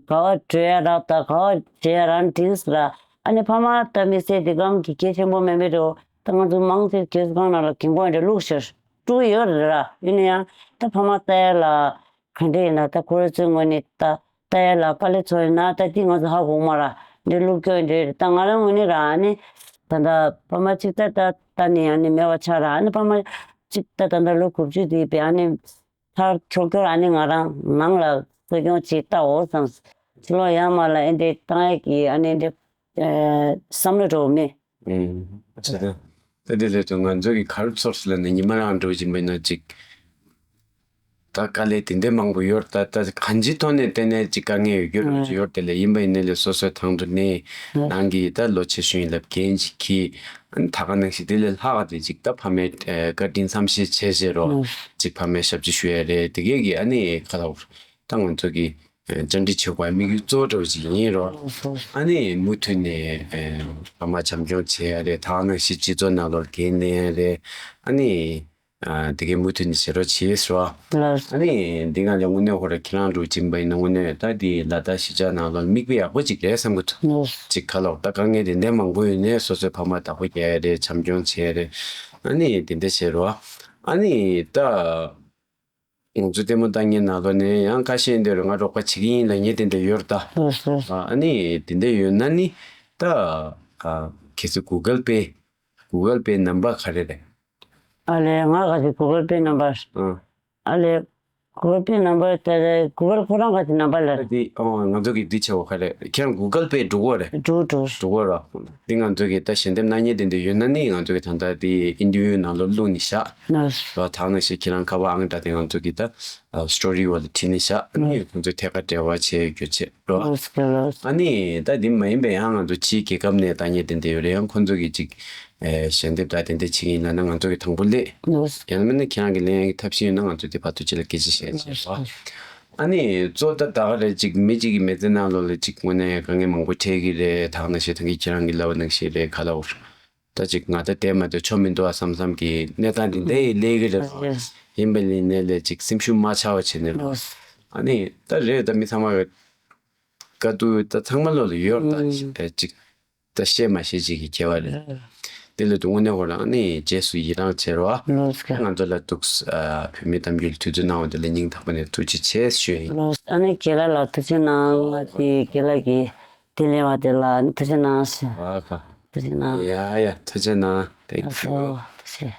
བྲོས་ཡ་རག་ད་ག་བ་བྲོས་ཡ་རང་དྲིས་ར། ཨ་ནི་ཕ་མ་ད་མི་ཟས་འདི་གམ་གྱི་གལ་ཆེན་པོ་མེད་མེད་འགྲོ། ད་ང་ཚོ་མང་ཆེ་གལ་སྲིད་གང་ན་ལ་རྒན་གོག་འདྲ་བླུགས་ཤར་དཀྲུག་ཡོད་རེད་ར། ཡིན་ན་ཡང་ད་ཕ་མ་ལྟ་ཡ་ལ་ག་འདྲ་ཡིན་ན་ད་ཁོ་རང་ཚོའི་ངོས་ནས་ད། ལྟ་ཡ་ལ་དཀའ་ལས་ཚོར་ཡོད་ན་ད་འདི་ང་ཚོ་ཧ་གོ་མ་ར། འདི་སློབ་སྐྱོར་འདི་རེད། ད་ང་རང་ངོས་ནས་ར་ཨ་ནི་ད་ལྟ་ཕ་མ་གཅིག་ད་ད་ད་ནི་ཨ་ནི་མེད་པ་ཆགས་ར། ཨ་ནི་ཕ་མ་གཅིག་ད་ད་ལྟ་ལོ་དགུ་བཅུ་དེ་བས་ཨ་ནི་ཚར་ཁྱོར་ཁྱོར་ཨ་ནི་ང་རང་ནང་ལ་གསོ་སྐྱོང་ཅིག་ལྟ་འོ་བསམ། ཕྱི་ལོགས་ཡར་མར་ལ་ཨེ་འདྲས་བཏང་ཡ་གི་ཨ་ནི་འདི་བསམ་བློ་འགྲོ་མེད། ཨུམ། ད་དེ་ལས་དུ་ང་ཚོ་གི་ག་རེ་ཚོར་སོང་ལབ་ན་ཉི་མ་རང་འགྲོ་བཞིན་པ་ཡིན་ན་ཅིག་ད་དཀའ་ལས་དེ་འདྲ་མང་པོ་ཡོད་རེད། ད་ད་གང་ཅིའི་ཐོག་ནས་བལྟས་ནས་ཅིག་དཀའ་ངལ་ཡོད་རྒྱུ་རེད་ཡོད་དེ་ལས་ཡིན་པ་ཡིན་ནའི་ལས་སོ་སོའི་དང་དུ་ནས་ནང་གི་ད་ལོ་ཆེ་ཤོས་ཡིན་ལབ་འགན་ཅིག་གིས་ཨ་ནི་ད་ག་ནང་བཞིན་དེ་ལས་ལྷག་དེ་ཅིག་ད་ཕ་མའི་བཀའ་དྲིན་བསམ་ཤེས་བྱས་བྱས་རོགས་ཅིག་ཕ་མའི་ཞབས་ཕྱི་ཞུ་ཡ་རེད། དེ་གས་ཀྱི་ཨ་ནི་ག་ལ་ད་ང་ཚོ་གི་བཅར་འདྲི་བྱེད་དགོས་དམིགས་ཡུལ་གཙོ་བོ་འདྲ་བོ་ཅིག་ཡིན་རོགས། ཨ་ནི་མུ་མཐུད་ནས་ཕ་མ་བྱམས་སྐྱོང་བྱེད་ཡ་རེད། ད་ག་ནང་བཞིན་སྤྱི་ཚོགས་ནང་ལོགས་འགན་ལེན་ཡ་རེད། ཨ་ནི། ཨ་དེ་གའི་མུ་མཐུད་ནས་བྱེད་རོགས་བྱེད་ཟེར་བ། ལགས། ཨ་ནི་འདི་ག་ལས་དངོས་གནས་ཧོ་ར་ཁྱེད་རང་འགྲོ་གི་ཡིན་པ་ཡིན་ན་དངོས་གནས་ད་འདི་ལ་དྭགས་གཞིས་ཆགས་ནང་ལ་མིག་དཔེ་ཡག་པོ་ཅིག་རེད་བསམ་གི་འདུག་ལགས། ཅིག་ག་ལོག་ད་དཀའ་ངལ་དེ་འདྲ་མང་པོ་ཡོད་ནའི་སོ་སོའི་ཕ་མ་བདག་པོ་རྒྱག་ཡ་རེད། བྱམས་སྐྱོང་བྱེད་ཡ་རེད། ཨ་ནི་དེ་འདྲ་བྱེད་རོགས། ཨ་ནི་ད་ང་ཚོ་ལྟད་མོ་ལྟ་མཁན་ནང་ལོགས་ནས་ཡང་ཁ་ཤས་འདིར་ང་རོགས་པ་བྱེད་ཀྱི་ཡིན་ལབ་མཁན་དེ་འདྲ་ཡོད་རེད་ད། ལགས་སོ། ཨ་ནི་དེ་འདྲ་ཡོད་ན་ནི་ད་གལ་སྲིད་Google Pay Google Pay ནམ་བར་ག་རེ་རེད། ཨ་ལས་ང་ག་ཚོད་Google Pay ནམ་བར། ཨ། ཨ་ལས་Google Pay ནམ་བར་དེ་རེད། Google ཁོ་རང་ག་ཚོད་ནམ་བར་ལ་རེད། འདི་ཨོ་ང་ཚོ་གི་འདི་བྱེད་འོ་ག་རེད། ཁྱེད་རང་Google Pay་འགྲོ་གོ་རེད། འགྲོ་འགྲོ། འགྲོ་གོ་ར། འདི་ང་ཚོ་གི་ད་ཞལ་འདེབས་གནང་མཁན་དེ་འདྲ་ཡོད་ན་ནི་ང་ཚོ་གི་ད་ལྟ་དེ་interview་ནང་ལ་བླུགས་ནས་བཞག་ལགས། ར་ཐང་ན་ཞིག་ཁྱེད་རང་ཁ་པར་ཨང་འདྲ་དེ་ང་ཚོ་གི་ད་story་བ་ལ་བྲིས་ནས་བཞག་ཨ་ནི་ང་ཚོ་ཐད་ཀར་འབྲེལ་བ་བྱེད་རྒྱུ་བྱེད་རོགས། ལགས་སོ་ལགས་སོ། ཨ་ནི་ད་འདི་མ་ཡིན་པའི་ཡང་ང་ཚོ་ཕྱིའི་རྒྱལ་ཁབ་ནས་ལྟ་མཁན་དེ་འདྲ་ཡོད་རེད། ཡང་ཁོང་ཚོ་གི་ཅིག་ཨེ་ཞལ་འདེབས་དང་དེ་འདྲ་བྱེད་ཀྱི་ཡིན་ལབ་ན་ང་ཚོ་གི་དང་པོ་སླེབས། ལགས། ཡང་ན་མིན་ན་ཁྱེད་རང་གི་ལེན་ཡག་གི་ཐབས་ཤེས་ཡོད་ན་ང་ཚོ་དེ་བར་དུ་ཅི་ལ་སྐད་ཆ་བཤད་བྱེད་པ། ཨ་ནི་གཙོ་ད་ད་ག་རེད། ཅིག་མི་གཅིག་གི་མི་ཚེ་ནང་ལོགས་ལ་ཅིག་དངོས་གནས་དཀའ་ངལ་མང་པོ་འཕྲད་ཀྱི་རེད། ད་ག་ནང་བཞིན་ད་གིན་ཁྱེད་རང་གི་ལབ་པ་ནང་བཞིན་རེད། ག་ལ་འོར་ད་ཅིག་ང་ད་བསྡད་མ་བསྡད་ཆོ་མི་འདུག་ཨ་བསམ་བསམ་གི་གནས་སྟངས་འདི་འདྲ་ཡི་སླེབས་ཀྱི་རེད། ཡིན་པ་ལས་ནས་ལས་ཅིག་སེམས་ཤུགས་མ་ཆག་པ་བྱས་ནས་རོགས། ཨ་ནི་ད་རེད་ད་མི་ཚང་མ་གི་དཀའ་སྡུག་ད་ཚང་མ་ལོ་ལ་ཡོད་ད་ཅིག་ད་བཤད་མ་ཤེས་ཅིག་གི་སྐྱེ་བ་རེད། དེ་ལ་དུ་དངོས་གནས་ཧོ་རང་ནི་རྗེས་སུ་ཡི་རང་བྱེད་རོགས། ལགས་སོ། ང་ཚོ་ལ་འདུག་བོད་མི་གཏམ་རྒྱུད་དུས་ཚོད་གནང་བ་དེ་ལ་སྙིང་ཐག་པ་ནས་ཐུགས་རྗེ་ཆེ་ཞུ་ཡིན། ལགས་སོ། ཨ་ནི་རྒན་ལགས་ལ་ཐུགས་རྗེ་གནང་། ང་དེ་རྒན་ལགས་ཀྱི་དེ་ལས་བ་དེ་ལ་ཐུགས་རྗེ་གནང་ཞུ། ཨ་ཁ། ཐུགས་རྗེ་གནང་། ཡ་ཡ་ཐུགས་རྗེ་གནང་། Thank you། ཐུགས་རྗེ།